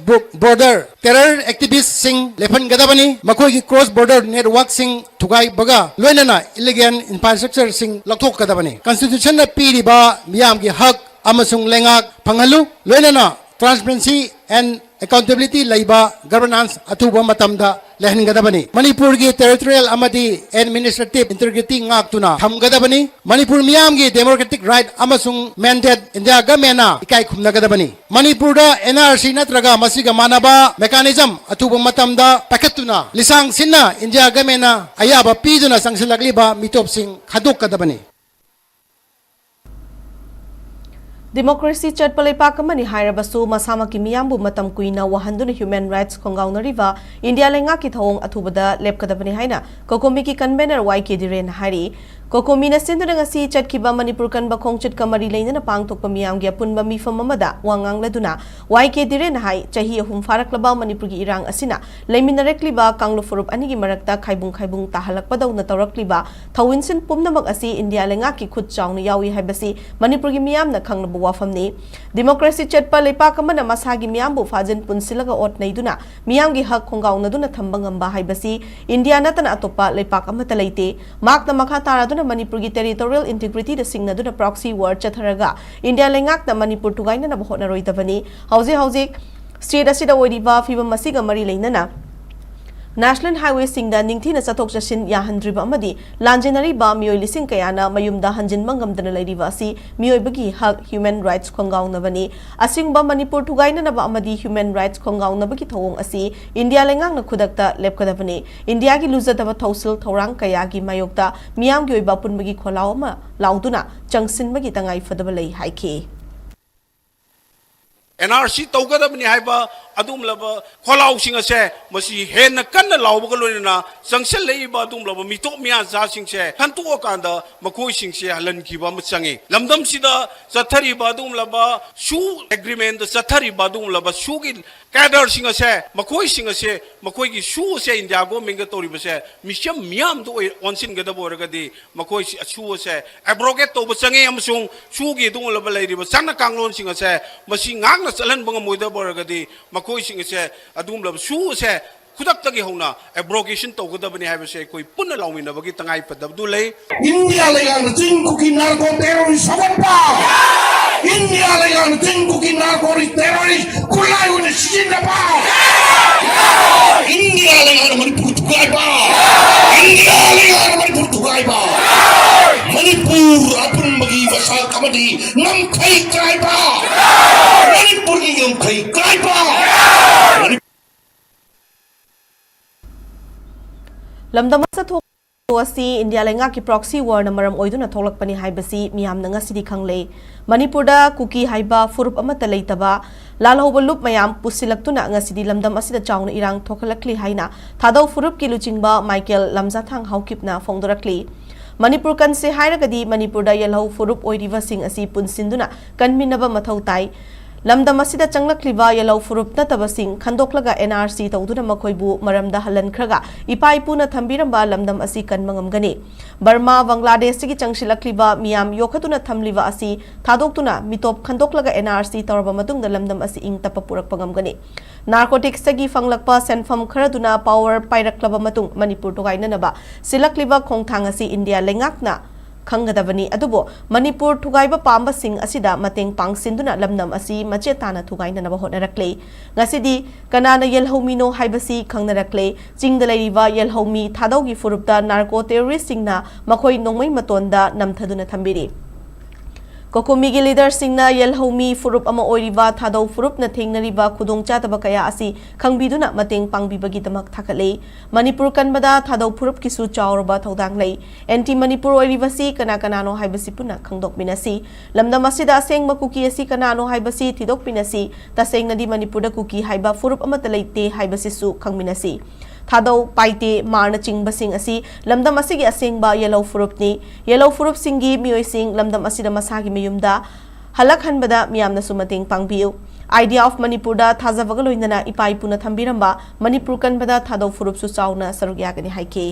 border terror activistꯁꯤꯡ ꯂꯦꯞꯍꯟꯒꯗꯕꯅꯤ꯫ ꯃꯈꯣꯏꯒꯤ cross border networkꯁꯤꯡ ꯊꯨꯒꯥꯏꯕꯒ ꯂꯣꯏꯅꯅ illegal infrastructureꯁꯤꯡ ꯂꯧꯊꯣꯛꯀꯗꯕꯅꯤ꯫ Constitutionꯅ ꯄꯤꯔꯤꯕ ꯃꯤꯌꯥꯝꯒꯤ ꯍꯛ ꯑꯃꯁꯨꯡ ꯂꯩꯉꯥꯛ ꯐꯪꯍꯜꯂꯨ꯫ ꯂꯣꯏꯅꯅ transparency and accountability ꯂꯩꯕ governance ꯑꯊꯨꯕ ꯃꯇꯝꯗ ꯂꯩꯍꯟꯒꯗꯕꯅꯤ꯫ ꯃꯅꯤꯄꯨꯔꯒꯤ territorial ꯑꯃꯗꯤ administrative integrity ꯉꯥꯛꯇꯨꯅ ꯊꯝꯒꯗꯕꯅꯤ꯫ ꯃꯅꯤꯄꯨꯔ ꯃꯤꯌꯥꯝꯒꯤ democratic right ꯑꯃꯁꯨꯡ mandate India governmentꯅ ꯏꯀꯥꯏ ꯈꯨꯝꯅꯒꯗꯕꯅꯤ꯫ ꯃꯅꯤꯄꯨꯔꯗ NRC ꯅꯠꯇ꯭ꯔꯒ ꯃꯁꯤꯒ ꯃꯥꯟꯅꯕ mechanism ꯑꯊꯨꯕ ꯃꯇꯝꯗ ꯄꯥꯏꯈꯠꯇꯨꯅ ꯂꯤꯁꯥꯡ ꯁꯤꯟꯅ India governmentꯅ ꯑꯌꯥꯕ ꯄꯤꯗꯨꯅ ꯆꯪꯁꯤꯜꯂꯛꯂꯤꯕ ꯃꯤꯇꯣꯞꯁꯤꯡ ꯈꯟꯗꯣꯛꯀꯗꯕꯅꯤ꯫ Democracy ꯆꯠꯄ ꯂꯩꯄꯥꯛ ꯑꯃꯅꯤ ꯍꯥꯏꯔꯕꯁꯨ ꯃꯁꯥꯃꯛꯀꯤ ꯃꯤꯌꯥꯝꯕꯨ ꯃꯇꯝ ꯀꯨꯏꯅ ꯋꯥꯍꯟꯗꯨꯅ human rights ꯈꯣꯡꯒꯥꯎꯅꯔꯤꯕ ꯏꯟꯗꯤꯌꯥ ꯂꯩꯉꯥꯛꯀꯤ ꯊꯧꯑꯣꯡ ꯑꯊꯨꯕꯗ ꯂꯦꯞꯀꯗꯕꯅꯤ ꯍꯥꯏꯅ COCOMIꯒꯤ convener ꯋꯥꯏ ꯀꯦ ꯙꯤꯔꯦꯟꯅ ꯍꯥꯏꯔꯤ꯫ COCOMIꯅ ꯁꯤꯟꯗꯨꯅ ꯉꯁꯤ ꯆꯠꯈꯤꯕ ꯃꯅꯤꯄꯨꯔ ꯀꯟꯕ ꯈꯣꯡꯆꯠꯀ ꯃꯔꯤ ꯂꯩꯅꯅ ꯄꯥꯡꯊꯣꯛꯄ ꯃꯤꯌꯥꯝꯒꯤ ꯑꯄꯨꯟꯕ ꯃꯤꯐꯝ ꯑꯃꯗ ꯋꯥ ꯉꯥꯡꯂꯗꯨꯅ ꯋꯥꯏ ꯀꯦ ꯙꯤꯔꯦꯟꯅ ꯍꯥꯏ, ꯆꯍꯤ ꯑꯍꯨꯝ ꯐꯥꯔꯛꯂꯕ ꯃꯅꯤꯄꯨꯔꯒꯤ ꯏꯔꯥꯡ ꯑꯁꯤꯅ ꯂꯩꯃꯤꯟꯅꯔꯛꯂꯤꯕ ꯀꯥꯡꯂꯨꯞ ꯐꯨꯔꯨꯞ ꯑꯅꯤꯒꯤ ꯃꯔꯛꯇ ꯈꯥꯏꯕꯨꯡ ꯈꯥꯏꯕꯨꯡ ꯇꯥꯍꯜꯂꯛꯄꯗꯧꯅ ꯇꯧꯔꯛꯂꯤꯕ ꯊꯧꯑꯣꯡꯁꯤꯡ ꯄꯨꯝꯅꯃꯛ ꯑꯁꯤ ꯏꯟꯗꯤꯌꯥ ꯂꯩꯉꯥꯛꯀꯤ ꯈꯨꯠ ꯆꯥꯎꯅ ꯌꯥꯎꯏ ꯍꯥꯏꯕꯁꯤ ꯃꯅꯤꯄꯨꯔꯒꯤ ꯃꯤꯌꯥꯝꯅ ꯈꯪꯂꯕ ꯋꯥꯐꯝꯅꯤ꯫ Democracy ꯆꯠꯄ ꯂꯩꯄꯥꯛ ꯑꯃꯅ ꯃꯁꯥꯒꯤ ꯃꯤꯌꯥꯝꯕꯨ ꯐꯥꯖꯤꯟ ꯄꯨꯟꯁꯤꯜꯂꯒ ꯑꯣꯠ ꯅꯩꯗꯨꯅ ꯃꯤꯌꯥꯝꯒꯤ ꯍꯛ ꯈꯣꯡꯒꯥꯎꯅꯗꯨꯅ ꯊꯝꯕ ꯉꯝꯕ ꯍꯥꯏꯕꯁꯤ ꯏꯟꯗꯤꯌꯥ ꯅꯠꯇꯅ ꯑꯇꯣꯞꯄ ꯂꯩꯄꯥꯛ ꯑꯃꯠꯇ ꯂꯩꯇꯦ꯫ ꯃꯍꯥꯛꯅ ꯃꯈꯥ ꯇꯥꯔꯗꯨꯅ ꯃꯅꯤꯄꯨꯔꯒꯤ territorial integrityꯗ ꯁꯤꯡꯅꯗꯨꯅ proxy war ꯆꯠꯊꯔꯒ ꯏꯟꯗꯤꯌꯥ ꯂꯩꯉꯥꯛꯅ ꯃꯅꯤꯄꯨꯔ ꯊꯨꯒꯥꯏꯅꯅꯕ ꯍꯣꯠꯅꯔꯣꯏꯗꯕꯅꯤ꯫ ꯍꯧꯖꯤꯛ ꯍꯧꯖꯤꯛ state ꯑꯁꯤꯗ ꯑꯣꯏꯔꯤꯕ ꯐꯤꯕꯝ ꯑꯁꯤꯒ ꯃꯔꯤ ꯂꯩꯅꯅ ꯅꯦꯁꯅꯦꯜ ꯍꯥꯏꯋꯦꯁꯤꯡꯗ ꯅꯤꯡꯊꯤꯅ ꯆꯠꯊꯣꯛ ꯆꯠꯁꯤꯟ ꯌꯥꯍꯟꯗ꯭ꯔꯤꯕ ꯑꯃꯗꯤ ꯂꯥꯟꯖꯦꯟꯅꯔꯤꯕ ꯃꯤꯑꯣꯏ ꯂꯤꯁꯤꯡ ꯀꯌꯥꯅ ꯃꯌꯨꯝꯗ ꯍꯟꯖꯤꯟꯕ ꯉꯝꯗꯅ ꯂꯩꯔꯤꯕ ꯑꯁꯤ ꯃꯤꯑꯣꯏꯕꯒꯤ ꯍꯛ, ꯍ꯭ꯌꯨꯃꯦꯟ ꯔꯥꯏꯠꯁ ꯈꯣꯡꯒꯥꯎꯅꯕꯅꯤ꯫ ꯑꯁꯤꯒꯨꯝꯕ ꯃꯅꯤꯄꯨꯔ ꯊꯨꯒꯥꯏꯅꯅꯕ ꯑꯃꯗꯤ ꯍ꯭ꯌꯨꯃꯦꯟ ꯔꯥꯏꯠꯁ ꯈꯣꯡꯒꯥꯎꯅꯕꯒꯤ ꯊꯧꯑꯣꯡ ꯑꯁꯤ ꯏꯟꯗꯤꯌꯥ ꯂꯩꯉꯥꯛꯅ ꯈꯨꯗꯛꯇ ꯂꯦꯞꯀꯗꯕꯅꯤ꯫ ꯏꯟꯗꯤꯌꯥꯒꯤ ꯂꯨꯖꯗꯕ ꯊꯧꯁꯤꯜ ꯊꯧꯔꯥꯡ ꯀꯌꯥꯒꯤ ꯃꯥꯌꯣꯛꯇ ꯃꯤꯌꯥꯝꯒꯤ ꯑꯣꯏꯕ ꯑꯄꯨꯟꯕꯒꯤ ꯈꯣꯜꯂꯥꯎ ꯑꯃ ꯂꯥꯎꯗꯨꯅ ꯆꯪꯁꯤꯟꯕꯒꯤ ꯇꯉꯥꯏ ꯐꯗꯕ ꯂꯩ ꯍꯥꯏꯈꯤ꯫ ꯑꯦꯟ ꯑꯥꯔ ꯁꯤ ꯇꯧꯒꯗꯕꯅꯤ ꯍꯥꯏꯕ ꯑꯗꯨꯒꯨꯝꯂꯕ ꯈꯣꯜꯂꯥꯎꯁꯤꯡ ꯑꯁꯦ ꯃꯁꯤ ꯍꯦꯟꯅ ꯀꯟꯅ ꯂꯥꯎꯕꯒ ꯂꯣꯏꯅꯅ ꯆꯪꯁꯤꯜꯂꯛꯏꯕ ꯑꯗꯨꯒꯨꯝꯂꯕ ꯃꯤꯇꯣꯞ ꯃꯤꯌꯥꯟꯆꯥꯁꯤꯡꯁꯦ ꯈꯟꯇꯣꯛꯑꯀꯥꯟꯗ ꯃꯈꯣꯏꯁꯤꯡꯁꯦ ꯍꯜꯍꯟꯈꯤꯕ ꯑꯃ ꯆꯪꯉꯤ꯫ ꯂꯝꯗꯝꯁꯤꯗ ꯆꯠꯊꯔꯤꯕ ꯑꯗꯨꯒꯨꯝꯂꯕ ꯁꯨ ꯑꯦꯒ꯭ꯔꯤꯃꯦꯟꯗ ꯆꯠꯊꯔꯤꯕ ꯑꯗꯨꯒꯨꯝꯂꯕ ꯁꯨꯒꯤ ꯀꯦꯗꯔꯁꯤꯡ ꯑꯁꯦ, ꯃꯈꯣꯏꯁꯤꯡ ꯑꯁꯦ, ꯃꯈꯣꯏꯒꯤ ꯁꯨ ꯑꯁꯦ ꯏꯟꯗꯤꯌꯥ ꯒꯣꯔꯃꯦꯟꯒ ꯇꯧꯔꯤꯕꯁꯦ ꯃꯤꯆꯝ ꯃꯤꯌꯥꯝꯗ ꯑꯣꯏ ꯑꯣꯟꯁꯤꯟꯒꯗꯕ ꯑꯣꯏꯔꯒꯗꯤ ꯃꯈꯣꯏꯁꯤ ꯁꯨ ꯑꯁꯦ ꯑꯦꯕ꯭ꯔꯣꯒꯦꯠ ꯇꯧꯕ ꯆꯪꯉꯤ ꯑꯃꯁꯨꯡ ꯁꯨꯒꯤ ꯑꯗꯨꯒꯨꯝꯂꯕ ꯂꯩꯔꯤꯕ ꯆꯠꯅ ꯀꯥꯡꯂꯣꯟꯁꯤꯡ ꯑꯁꯦ ꯃꯁꯤ ꯉꯥꯛꯅ ꯆꯠꯍꯟꯕ ꯉꯝꯃꯣꯏꯗꯕ ꯑꯣꯏꯔꯒꯗꯤ ꯃꯈꯣꯏꯁꯤꯡ ꯑꯁꯦ ꯑꯗꯨꯒꯨꯝꯂꯕ ꯁꯨ ꯑꯁꯦ ꯈꯨꯗꯛꯇꯒꯤ ꯍꯧꯅ ꯑꯦꯕ꯭ꯔꯣꯒꯦꯁꯟ ꯇꯧꯒꯗꯕꯅꯤ ꯍꯥꯏꯕꯁꯦ ꯑꯩꯈꯣꯏ ꯄꯨꯟꯅ ꯂꯥꯎꯃꯤꯟꯅꯕꯒꯤ ꯇꯉꯥꯏ ꯐꯗꯕꯗꯨ ꯂꯩ꯫ ꯏꯟꯗꯤꯌꯥ ꯂꯩꯉꯥꯛꯅ ꯆꯤꯡ ꯀꯨꯀꯤ ꯅꯥꯔꯀꯣ ꯇꯦꯔꯣꯔꯤꯁ ꯁꯧꯒꯠꯄ, ꯏꯟꯗꯤꯌꯥ ꯂꯩꯉꯥꯛꯅ ꯆꯤꯡ ꯀꯨꯀꯤ ꯅꯥꯔꯀꯣ ꯇꯦꯔꯣꯔꯤꯁ ꯈꯨꯠꯂꯥꯏ ꯑꯣꯏꯅ ꯁꯤꯖꯤꯟꯅꯕ, ꯏꯟꯗꯤꯌꯥ ꯂꯩꯉꯥꯛꯅ ꯃꯅꯤꯄꯨꯔ ꯊꯨꯒꯥꯏꯕ, ꯏꯟꯗꯤꯌꯥ ꯂꯩꯉꯥꯛꯅ ꯃꯅꯤꯄꯨꯔ ꯊꯨꯒꯥꯏꯕ, ꯃꯅꯤꯄꯨꯔ ꯑꯄꯨꯟꯕꯒꯤ ꯃꯁꯛ ꯑꯃꯗꯤ ꯉꯝꯈꯩ ꯀꯥꯏꯕ, ꯃꯅꯤꯄꯨꯔꯒꯤ ꯉꯝꯈꯩ ꯀꯥꯏꯕ꯫ ꯂꯝꯗꯝ ꯑꯁꯤꯗ ꯊꯣꯛꯄ ꯑꯁꯤ ꯏꯟꯗꯤꯌꯥ ꯂꯩꯉꯥꯛꯀꯤ ꯄ꯭ꯔꯣꯛꯁꯤ ꯋꯥꯔꯅ ꯃꯔꯝ ꯑꯣꯏꯗꯨꯅ ꯊꯣꯛꯂꯛꯄꯅꯤ ꯍꯥꯏꯕꯁꯤ ꯃꯤꯌꯥꯝꯅ ꯉꯁꯤꯗꯤ ꯈꯪꯂꯦ꯫ ꯃꯅꯤꯄꯨꯔꯗ ꯀꯨꯀꯤ ꯍꯥꯏꯕ ꯐꯨꯔꯨꯞ ꯑꯃꯠꯇ ꯂꯩꯇꯕ ꯂꯥꯜꯍꯧꯕ ꯂꯨꯞ ꯃꯌꯥꯝ ꯄꯨꯁꯤꯜꯂꯛꯇꯨꯅ ꯉꯁꯤꯗꯤ ꯂꯝꯗꯝ ꯑꯁꯤꯗ ꯆꯥꯎꯅ ꯏꯔꯥꯡ ꯊꯣꯛꯍꯜꯂꯛꯂꯤ ꯍꯥꯏꯅ ꯊꯥꯗꯧ ꯐꯨꯔꯨꯞꯀꯤ ꯂꯨꯆꯤꯡꯕ ꯃꯥꯏꯀꯦꯜ ꯂꯝꯖꯥꯊꯥꯡ ꯍꯥꯎꯀꯤꯞꯅ ꯐꯣꯡꯗꯣꯔꯛꯂꯤ꯫ ꯃꯅꯤꯄꯨꯔ ꯀꯟꯁꯦ ꯍꯥꯏꯔꯒꯗꯤ ꯃꯅꯤꯄꯨꯔꯗ ꯌꯦꯜꯍꯧ ꯐꯨꯔꯨꯞ ꯑꯣꯏꯔꯤꯕꯁꯤꯡ ꯑꯁꯤ ꯄꯨꯟꯁꯤꯟꯗꯨꯅ ꯀꯟꯃꯤꯟꯅꯕ ꯃꯊꯧ ꯇꯥꯏ꯫ ꯂꯝꯗꯝ ꯑꯁꯤꯗ ꯆꯪꯂꯛꯂꯤꯕ ꯌꯦꯜꯍꯧ ꯐꯨꯔꯨꯞ ꯅꯠꯇꯕꯁꯤꯡ ꯈꯟꯗꯣꯛꯂꯒ ꯑꯦꯟ ꯑꯥꯔ ꯁꯤ ꯇꯧꯗꯨꯅ ꯃꯈꯣꯏꯕꯨ ꯃꯔꯝꯗ ꯍꯜꯍꯟꯈ꯭ꯔꯒ ꯏꯄꯥ ꯏꯄꯨꯅ ꯊꯝꯕꯤꯔꯝꯕ ꯂꯝꯗꯝ ꯑꯁꯤ ꯀꯟꯕ ꯉꯝꯒꯅꯤ꯫ ꯕꯔꯃꯥ, ꯕꯪꯒ꯭ꯂꯥꯗꯦꯁꯇꯒꯤ ꯆꯪꯁꯤꯜꯂꯛꯂꯤꯕ ꯃꯤꯌꯥꯝ ꯌꯣꯛꯈꯠꯇꯨꯅ ꯊꯝꯂꯤꯕ ꯑꯁꯤ ꯊꯥꯗꯣꯛꯇꯨꯅ ꯃꯤꯇꯣꯞ ꯈꯟꯗꯣꯛꯂꯒ ꯑꯦꯟ ꯑꯥꯔ ꯁꯤ ꯇꯧꯔꯕ ꯃꯇꯨꯡꯗ ꯂꯝꯗꯝ ꯑꯁꯤ ꯏꯪ ꯇꯞꯄ ꯄꯨꯔꯛꯄ ꯉꯝꯒꯅꯤ꯫ ꯅꯥꯔꯀꯣꯇꯤꯛꯁꯇꯒꯤ ꯐꯪꯂꯛꯄ ꯁꯦꯟꯐꯝ ꯈꯔꯗꯨꯅ ꯄꯥꯋꯔ ꯄꯥꯏꯔꯛꯂꯕ ꯃꯇꯨꯡ ꯃꯅꯤꯄꯨꯔ ꯊꯨꯒꯥꯏꯅꯅꯕ ꯁꯤꯜꯂꯛꯂꯤꯕ ꯈꯣꯡꯊꯥꯡ ꯑꯁꯤ ꯏꯟꯗꯤꯌꯥ ꯂꯩꯉꯥꯛꯅ ꯈꯪꯒꯗꯕꯅꯤ꯫ ꯑꯗꯨꯕꯨ ꯃꯅꯤꯄꯨꯔ ꯊꯨꯒꯥꯏꯕ ꯄꯥꯝꯕꯁꯤꯡ ꯑꯁꯤꯗ ꯃꯇꯦꯡ ꯄꯥꯡꯁꯤꯟꯗꯨꯅ ꯂꯝꯗꯝ ꯑꯁꯤ ꯃꯆꯦꯠ ꯇꯥꯅ ꯊꯨꯒꯥꯏꯅꯅꯕ ꯍꯣꯠꯅꯔꯛꯂꯦ꯫ ꯉꯁꯤꯗꯤ ꯀꯅꯥꯅ ꯌꯦꯜꯍꯧꯃꯤꯅꯣ ꯍꯥꯏꯕꯁꯤ ꯈꯪꯅꯔꯛꯂꯦ꯫ ꯆꯤꯡꯗ ꯂꯩꯔꯤꯕ ꯌꯦꯜꯍꯧꯃꯤ ꯊꯥꯗꯧꯒꯤ ꯐꯨꯔꯨꯞꯇ ꯅꯥꯔꯀꯣ ꯇꯦꯔꯣꯔꯤꯁꯁꯤꯡꯅ ꯃꯈꯣꯏ ꯅꯣꯡꯃꯩ ꯃꯇꯣꯟꯗ ꯅꯝꯊꯗꯨꯅ ꯊꯝꯕꯤꯔꯤ꯫ ꯀꯣꯀꯣꯃꯤꯒꯤ ꯂꯤꯗꯔꯁꯤꯡꯅ ꯌꯦꯜꯍꯧꯃꯤ ꯐꯨꯔꯨꯞ ꯑꯃ ꯑꯣꯏꯔꯤꯕ ꯊꯥꯗꯧ ꯐꯨꯔꯨꯞꯅ ꯊꯦꯡꯅꯔꯤꯕ ꯈꯨꯗꯣꯡꯆꯥꯗꯕ ꯀꯌꯥ ꯑꯁꯤ ꯈꯪꯕꯤꯗꯨꯅ ꯃꯇꯦꯡ ꯄꯥꯡꯕꯤꯕꯒꯤꯗꯃꯛ ꯊꯥꯒꯠꯂꯤ꯫ ꯃꯅꯤꯄꯨꯔ ꯀꯟꯕꯗ ꯊꯥꯗꯧ ꯐꯨꯔꯨꯞꯀꯤꯁꯨ ꯆꯥꯎꯔꯕ ꯊꯧꯗꯥꯡ ꯂꯩ꯫ ꯑꯦꯟꯇꯤ ꯃꯅꯤꯄꯨꯔ ꯑꯣꯏꯔꯤꯕꯁꯤ ꯀꯅꯥ ꯀꯅꯥꯅꯣ ꯍꯥꯏꯕꯁꯤ ꯄꯨꯟꯅ ꯈꯪꯗꯣꯛꯃꯤꯟꯅꯁꯤ꯫ ꯂꯝꯗꯝ ꯑꯁꯤꯗ ꯑꯁꯦꯡꯕ ꯀꯨꯀꯤ ꯑꯁꯤ ꯀꯅꯥꯅꯣ ꯍꯥꯏꯕꯁꯤ ꯊꯤꯗꯣꯛꯃꯤꯟꯅꯁꯤ꯫ ꯇꯁꯦꯡꯅꯗꯤ ꯃꯅꯤꯄꯨꯔꯗ ꯀꯨꯀꯤ ꯍꯥꯏꯕ ꯐꯨꯔꯨꯞ ꯑꯃꯠꯇ ꯂꯩꯇꯦ ꯍꯥꯏꯕꯁꯤꯁꯨ ꯈꯪꯃꯤꯟꯅꯁꯤ꯫ ꯊꯥꯗꯧ, ꯄꯥꯏꯇꯦ, ꯃꯥꯔꯅꯆꯤꯡꯕꯁꯤꯡ ꯑꯁꯤ ꯂꯝꯗꯝ ꯑꯁꯤꯒꯤ ꯑꯁꯦꯡꯕ ꯌꯦꯜꯍꯧ ꯐꯨꯔꯨꯞꯅꯤ꯫ ꯌꯦꯜꯍꯧ ꯐꯨꯔꯨꯞꯁꯤꯡꯒꯤ ꯃꯤꯑꯣꯏꯁꯤꯡ ꯂꯝꯗꯝ ꯑꯁꯤꯗ ꯃꯁꯥꯒꯤ ꯃꯌꯨꯝꯗ ꯍꯜꯂꯛꯍꯟꯕꯗ ꯃꯤꯌꯥꯝꯅꯁꯨ ꯃꯇꯦꯡ ꯄꯥꯡꯕꯤꯌꯨ꯫ ꯑꯥꯏꯗꯤꯌꯥ ꯑꯣꯐ ꯃꯅꯤꯄꯨꯔꯗ ꯊꯥꯖꯕꯒ ꯂꯣꯏꯅꯅ ꯏꯄꯥ ꯏꯄꯨꯅ ꯊꯝꯕꯤꯔꯝꯕ ꯃꯅꯤꯄꯨꯔ ꯀꯟꯕꯗ ꯊꯥꯗꯧ ꯐꯨꯔꯨꯞꯁꯨ ꯆꯥꯎꯅ ꯁꯔꯨꯛ ꯌꯥꯒꯅꯤ ꯍꯥꯏꯈꯤ꯫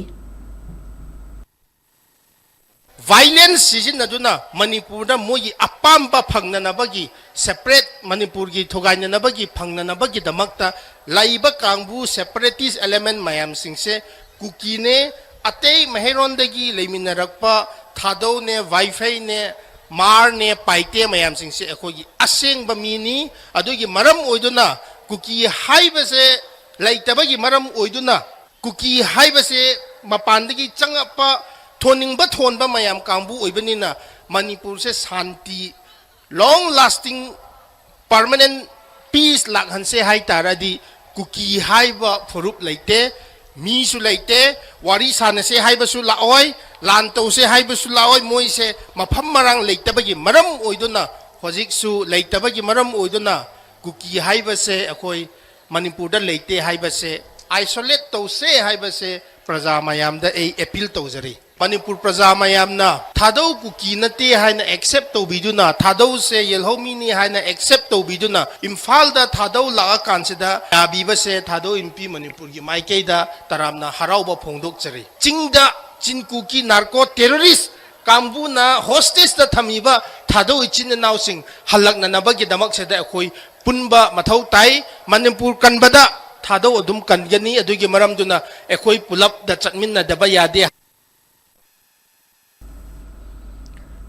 ꯚꯥꯏꯂꯦꯟꯁ ꯁꯤꯖꯤꯟꯅꯗꯨꯅ ꯃꯅꯤꯄꯨꯔꯗ ꯃꯣꯏꯒꯤ ꯑꯄꯥꯝꯕ ꯐꯪꯅꯅꯕꯒꯤ, ꯁꯦꯄꯔꯦꯠ ꯃꯅꯤꯄꯨꯔꯒꯤ ꯊꯨꯒꯥꯏꯅꯅꯕꯒꯤ, ꯐꯪꯅꯅꯕꯒꯤꯗꯃꯛꯇ ꯂꯩꯕ ꯀꯥꯡꯕꯨ, ꯁꯦꯄꯔꯦꯇꯤꯁ ꯑꯦꯂꯦꯃꯦꯟ ꯃꯌꯥꯝꯁꯤꯡꯁꯦ ꯀꯨꯀꯤꯅꯦ, ꯑꯇꯩ ꯃꯍꯩꯔꯣꯟꯗꯒꯤ ꯂꯩꯃꯤꯟꯅꯔꯛꯄ ꯊꯥꯗꯧꯅꯦ, ꯋꯥꯏꯐꯩꯅꯦ, ꯃꯥꯔꯅꯦ, ꯄꯥꯏꯇꯦ ꯃꯌꯥꯝꯁꯤꯡꯁꯦ ꯑꯩꯈꯣꯏꯒꯤ ꯑꯁꯦꯡꯕ ꯃꯤꯅꯤ꯫ ꯑꯗꯨꯒꯤ ꯃꯔꯝ ꯑꯣꯏꯗꯨꯅ ꯀꯨꯀꯤ ꯍꯥꯏꯕꯁꯦ ꯂꯩꯇꯕꯒꯤ ꯃꯔꯝ ꯑꯣꯏꯗꯨꯅ ꯀꯨꯀꯤ ꯍꯥꯏꯕꯁꯦ ꯃꯄꯥꯟꯗꯒꯤ ꯆꯪꯉꯛꯄ ꯊꯣꯟꯅꯤꯡꯕ ꯊꯣꯟꯕ ꯃꯌꯥꯝ ꯀꯥꯡꯕꯨ ꯑꯣꯏꯕꯅꯤꯅ ꯃꯅꯤꯄꯨꯔꯁꯦ ꯁꯥꯟꯇꯤ, ꯂꯣꯡ ꯂꯥꯁꯇꯤꯡ, ꯄꯔꯃꯅꯦꯟ ꯄꯤꯁ ꯂꯥꯛꯍꯟꯁꯦ ꯍꯥꯏ ꯇꯥꯔꯗꯤ ꯀꯨꯀꯤ ꯍꯥꯏꯕ ꯐꯨꯔꯨꯞ ꯂꯩꯇꯦ, ꯃꯤꯁꯨ ꯂꯩꯇꯦ, ꯋꯥꯔꯤ ꯁꯥꯟꯅꯁꯦ ꯍꯥꯏꯕꯁꯨ ꯂꯥꯛꯑꯣꯏ, ꯂꯥꯟ ꯇꯧꯁꯦ ꯍꯥꯏꯕꯁꯨ ꯂꯥꯛꯑꯣꯏ꯫ ꯃꯣꯏꯁꯦ ꯃꯐꯝ ꯃꯔꯥꯡ ꯂꯩꯇꯕꯒꯤ ꯃꯔꯝ ꯑꯣꯏꯗꯨꯅ, ꯍꯧꯖꯤꯛꯁꯨ ꯂꯩꯇꯕꯒꯤ ꯃꯔꯝ ꯑꯣꯏꯗꯨꯅ ꯀꯨꯀꯤ ꯍꯥꯏꯕꯁꯦ ꯑꯩꯈꯣꯏ ꯃꯅꯤꯄꯨꯔꯗ ꯂꯩꯇꯦ ꯍꯥꯏꯕꯁꯦ, ꯑꯥꯏꯁꯣꯂꯦꯠ ꯇꯧꯁꯦ ꯍꯥꯏꯕꯁꯦ ꯄ꯭ꯔꯖꯥ ꯃꯌꯥꯝꯗ ꯑꯩ ꯑꯦꯄꯤꯜ ꯇꯧꯖꯔꯤ꯫ ꯃꯅꯤꯄꯨꯔ ꯄ꯭ꯔꯖꯥ ꯃꯌꯥꯝꯅ ꯊꯥꯗꯧ ꯀꯨꯀꯤ ꯅꯠꯇꯦ ꯍꯥꯏꯅ ꯑꯦꯛꯁꯦꯞ ꯇꯧꯕꯤꯗꯨꯅ, ꯊꯥꯗꯧꯁꯦ ꯌꯦꯜꯍꯧꯃꯤꯅꯤ ꯍꯥꯏꯅ ꯑꯦꯛꯁꯦꯞ ꯇꯧꯕꯤꯗꯨꯅ, ꯏꯝꯐꯥꯜꯗ ꯊꯥꯗꯧ ꯂꯥꯛꯑꯀꯥꯟꯁꯤꯗ ꯌꯥꯕꯤꯕꯁꯦ ꯊꯥꯗꯧ ꯏꯟꯄꯤ ꯃꯅꯤꯄꯨꯔꯒꯤ ꯃꯥꯏꯀꯩꯗ ꯇꯔꯥꯝꯅ ꯍꯔꯥꯎꯕ ꯐꯣꯡꯗꯣꯛꯆꯔꯤ꯫ ꯆꯤꯡꯗ ꯆꯤꯟ ꯀꯨꯀꯤ ꯅꯥꯔꯀꯣ ꯇꯦꯔꯣꯔꯤꯁ ꯀꯥꯡꯕꯨꯅ ꯍꯣꯁꯇꯦꯖꯇ ꯊꯝꯃꯤꯕ ꯊꯥꯗꯧ ꯏꯆꯤꯟ ꯏꯅꯥꯎꯁꯤꯡ ꯍꯜꯂꯛꯅꯅꯕꯒꯤꯗꯃꯛꯁꯤꯗ ꯑꯩꯈꯣꯏ ꯄꯨꯟꯕ ꯃꯊꯧ ꯇꯥꯏ꯫ ꯃꯅꯤꯄꯨꯔ ꯀꯟꯕꯗ ꯊꯥꯗꯧ ꯑꯗꯨꯝ ꯀꯟꯒꯅꯤ꯫ ꯑꯗꯨꯒꯤ ꯃꯔꯝꯗꯨꯅ ꯑꯩꯈꯣꯏ ꯄꯨꯂꯞꯗ ꯆꯠꯃꯤꯟꯅꯗꯕ ꯌꯥꯗꯦ꯫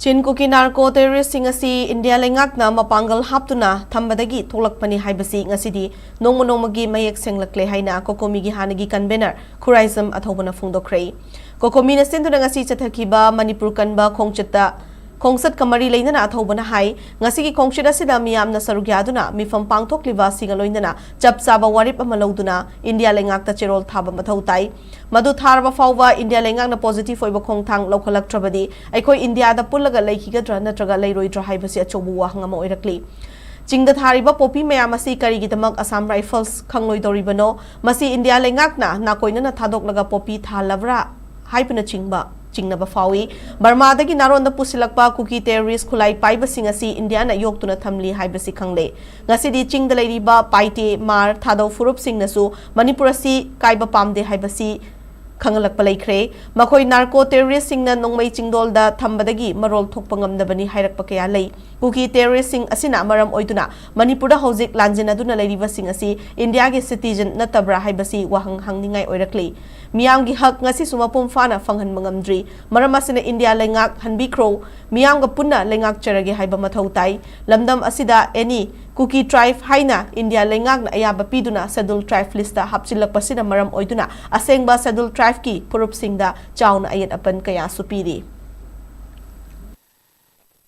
ꯆꯤꯟ ꯀꯨꯀꯤ ꯅꯥꯔꯀꯣ ꯇꯦꯔꯣꯔꯤꯁꯁꯤꯡ ꯑꯁꯤ ꯏꯟꯗꯤꯌꯥ ꯂꯩꯉꯥꯛꯅ ꯃꯄꯥꯡꯒꯜ ꯍꯥꯞꯇꯨꯅ ꯊꯝꯕꯗꯒꯤ ꯊꯣꯛꯂꯛꯄꯅꯤ ꯍꯥꯏꯕꯁꯤ ꯉꯁꯤꯗꯤ ꯅꯣꯡꯃ ꯅꯣꯡꯃꯒꯤ ꯃꯌꯦꯛ ꯁꯦꯡꯂꯛꯂꯦ ꯍꯥꯏꯅ ꯀꯣꯀꯣꯃꯤꯒꯤ ꯍꯥꯟꯅꯒꯤ ꯀꯟꯚꯦꯅꯔ ꯈꯨꯔꯥꯏꯖꯝ ꯑꯊꯧꯕꯅ ꯐꯣꯡꯗꯣꯛꯈ꯭ꯔꯦ꯫ ꯀꯣꯀꯣꯃꯤꯅ ꯁꯤꯟꯗꯨꯅ ꯉꯁꯤ ꯆꯠꯊꯈꯤꯕ ꯃꯅꯤꯄꯨꯔ ꯀꯟꯕ ꯈꯣꯡꯆꯠꯇ, ꯈꯣꯡꯆꯠꯀ ꯃꯔꯤ ꯂꯩꯅꯅ ꯑꯊꯧꯕꯅ ꯍꯥꯏ, ꯉꯁꯤꯒꯤ ꯈꯣꯡꯆꯠ ꯑꯁꯤꯗ ꯃꯤꯌꯥꯝꯅ ꯁꯔꯨꯛ ꯌꯥꯗꯨꯅ ꯃꯤꯐꯝ ꯄꯥꯡꯊꯣꯛꯂꯤꯕ ꯑꯁꯤꯒ ꯂꯣꯏꯅꯅ ꯆꯞ ꯆꯥꯕ ꯋꯥꯔꯦꯞ ꯑꯃ ꯂꯧꯗꯨꯅ ꯏꯟꯗꯤꯌꯥ ꯂꯩꯉꯥꯛꯇ ꯆꯦꯔꯣꯜ ꯊꯥꯕ ꯃꯊꯧ ꯇꯥꯏ꯫ ꯃꯗꯨ ꯊꯥꯔꯕ ꯐꯥꯎꯕ ꯏꯟꯗꯤꯌꯥ ꯂꯩꯉꯥꯛꯅ ꯄꯣꯖꯤꯇꯤꯚ ꯑꯣꯏꯕ ꯈꯣꯡꯊꯥꯡ ꯂꯧꯈꯠꯂꯛꯇ꯭ꯔꯕꯗꯤ ꯑꯩꯈꯣꯏ ꯏꯟꯗꯤꯌꯥꯗ ꯄꯨꯜꯂꯒ ꯂꯩꯈꯤꯒꯗ꯭ꯔꯥ ꯅꯠꯇ꯭ꯔꯒ ꯂꯩꯔꯣꯏꯗ꯭ꯔꯥ ꯍꯥꯏꯕꯁꯤ ꯑꯆꯧꯕ ꯋꯥꯍꯪ ꯑꯃ ꯑꯣꯏꯔꯛꯂꯤ꯫ ꯆꯤꯡꯗ ꯊꯥꯔꯤꯕ ꯄꯣꯄꯤ ꯃꯌꯥꯝ ꯑꯁꯤ ꯀꯔꯤꯒꯤꯗꯃꯛ ꯑꯁꯥꯝ ꯔꯥꯏꯐꯜꯁ ꯈꯪꯂꯣꯏꯗꯧꯔꯤꯕꯅꯣ? ꯃꯁꯤ ꯏꯟꯗꯤꯌꯥ ꯂꯩꯉꯥꯛꯅ ꯅꯥꯀꯣꯏꯅꯅ ꯊꯥꯗꯣꯛꯂꯒ ꯄꯣꯄꯤ ꯊꯥꯍꯜꯂꯕ꯭ꯔꯥ ꯍꯥꯏꯕꯅꯆꯤꯡꯕ ꯆꯤꯡꯅꯕ ꯐꯥꯎꯏ꯫ ꯕꯔꯃꯥꯗꯒꯤ ꯅꯥꯔꯣꯟꯗ ꯄꯨꯁꯤꯜꯂꯛꯄ ꯀꯨꯀꯤ ꯇꯦꯔꯣꯔꯤꯁ ꯈꯨꯠꯂꯥꯏ ꯄꯥꯏꯕꯁꯤꯡ ꯑꯁꯤ ꯏꯟꯗꯤꯌꯥꯅ ꯌꯣꯛꯇꯨꯅ ꯊꯝꯂꯤ ꯍꯥꯏꯕꯁꯤ ꯈꯪꯂꯦ꯫ ꯉꯁꯤꯗꯤ ꯆꯤꯡꯗ ꯂꯩꯔꯤꯕ ꯄꯥꯏꯇꯦ, ꯃꯥꯔ, ꯊꯥꯗꯧ ꯐꯨꯔꯨꯞꯁꯤꯡꯅꯁꯨ ꯃꯅꯤꯄꯨꯔ ꯑꯁꯤ ꯀꯥꯏꯕ ꯄꯥꯝꯗꯦ ꯍꯥꯏꯕꯁꯤ ꯈꯪꯍꯜꯂꯛꯄ ꯂꯩꯈ꯭ꯔꯦ꯫ ꯃꯈꯣꯏ ꯅꯥꯔꯀꯣ ꯇꯦꯔꯣꯔꯤꯁꯁꯤꯡꯅ ꯅꯣꯡꯃꯩ ꯆꯤꯡꯗꯣꯜꯗ ꯊꯝꯕꯗꯒꯤ ꯃꯔꯣꯜ ꯊꯣꯛꯄ ꯉꯝꯗꯕꯅꯤ ꯍꯥꯏꯔꯛꯄ ꯀꯌꯥ ꯂꯩ꯫ ꯀꯨꯀꯤ ꯇꯦꯔꯣꯔꯤꯁꯁꯤꯡ ꯑꯁꯤꯅ ꯃꯔꯝ ꯑꯣꯏꯗꯨꯅ ꯃꯅꯤꯄꯨꯔꯗ ꯍꯧꯖꯤꯛ ꯂꯥꯟꯖꯦꯟꯅꯗꯨꯅ ꯂꯩꯔꯤꯕꯁꯤꯡ ꯑꯁꯤ ꯏꯟꯗꯤꯌꯥꯒꯤ ꯁꯤꯇꯤꯖꯟ ꯅꯠꯇꯕ꯭ꯔꯥ ꯍꯥꯏꯕꯁꯤ ꯋꯥꯍꯪ ꯍꯪꯅꯤꯡꯉꯥꯏ ꯑꯣꯏꯔꯛꯂꯤ꯫ ꯃꯤꯌꯥꯝꯒꯤ ꯍꯛ ꯉꯁꯤꯁꯨ ꯃꯄꯨꯡ ꯐꯥꯅ ꯐꯪꯍꯟꯕ ꯉꯝꯗ꯭ꯔꯤ꯫ ꯃꯔꯝ ꯑꯁꯤꯅ ꯏꯟꯗꯤꯌꯥ ꯂꯩꯉꯥꯛ ꯍꯟꯕꯤꯈ꯭ꯔꯣ, ꯃꯤꯌꯥꯝꯒ ꯄꯨꯟꯅ ꯂꯩꯉꯥꯛꯆꯔꯒꯦ ꯍꯥꯏꯕ ꯃꯊꯧ ꯇꯥꯏ꯫ ꯂꯝꯗꯝ ꯑꯁꯤꯗ ꯑꯦꯅꯤ ꯀꯨꯀꯤ ꯇ꯭ꯔꯥꯏꯕ ꯍꯥꯏꯅ ꯏꯟꯗꯤꯌꯥ ꯂꯩꯉꯥꯛꯅ ꯑꯌꯥꯕ ꯄꯤꯗꯨꯅ ꯁꯦꯗꯨꯜ ꯇ꯭ꯔꯥꯏꯕ ꯂꯤꯁꯇ ꯍꯥꯞꯆꯤꯜꯂꯛꯄꯁꯤꯅ ꯃꯔꯝ ꯑꯣꯏꯗꯨꯅ ꯑꯁꯦꯡꯕ ꯁꯦꯗꯨꯜ ꯇ꯭ꯔꯥꯏꯕꯀꯤ ꯐꯨꯔꯨꯞꯁꯤꯡꯗ ꯆꯥꯎꯅ ꯑꯌꯦꯠ ꯑꯄꯟ ꯀꯌꯥꯁꯨ ꯄꯤꯔꯤ꯫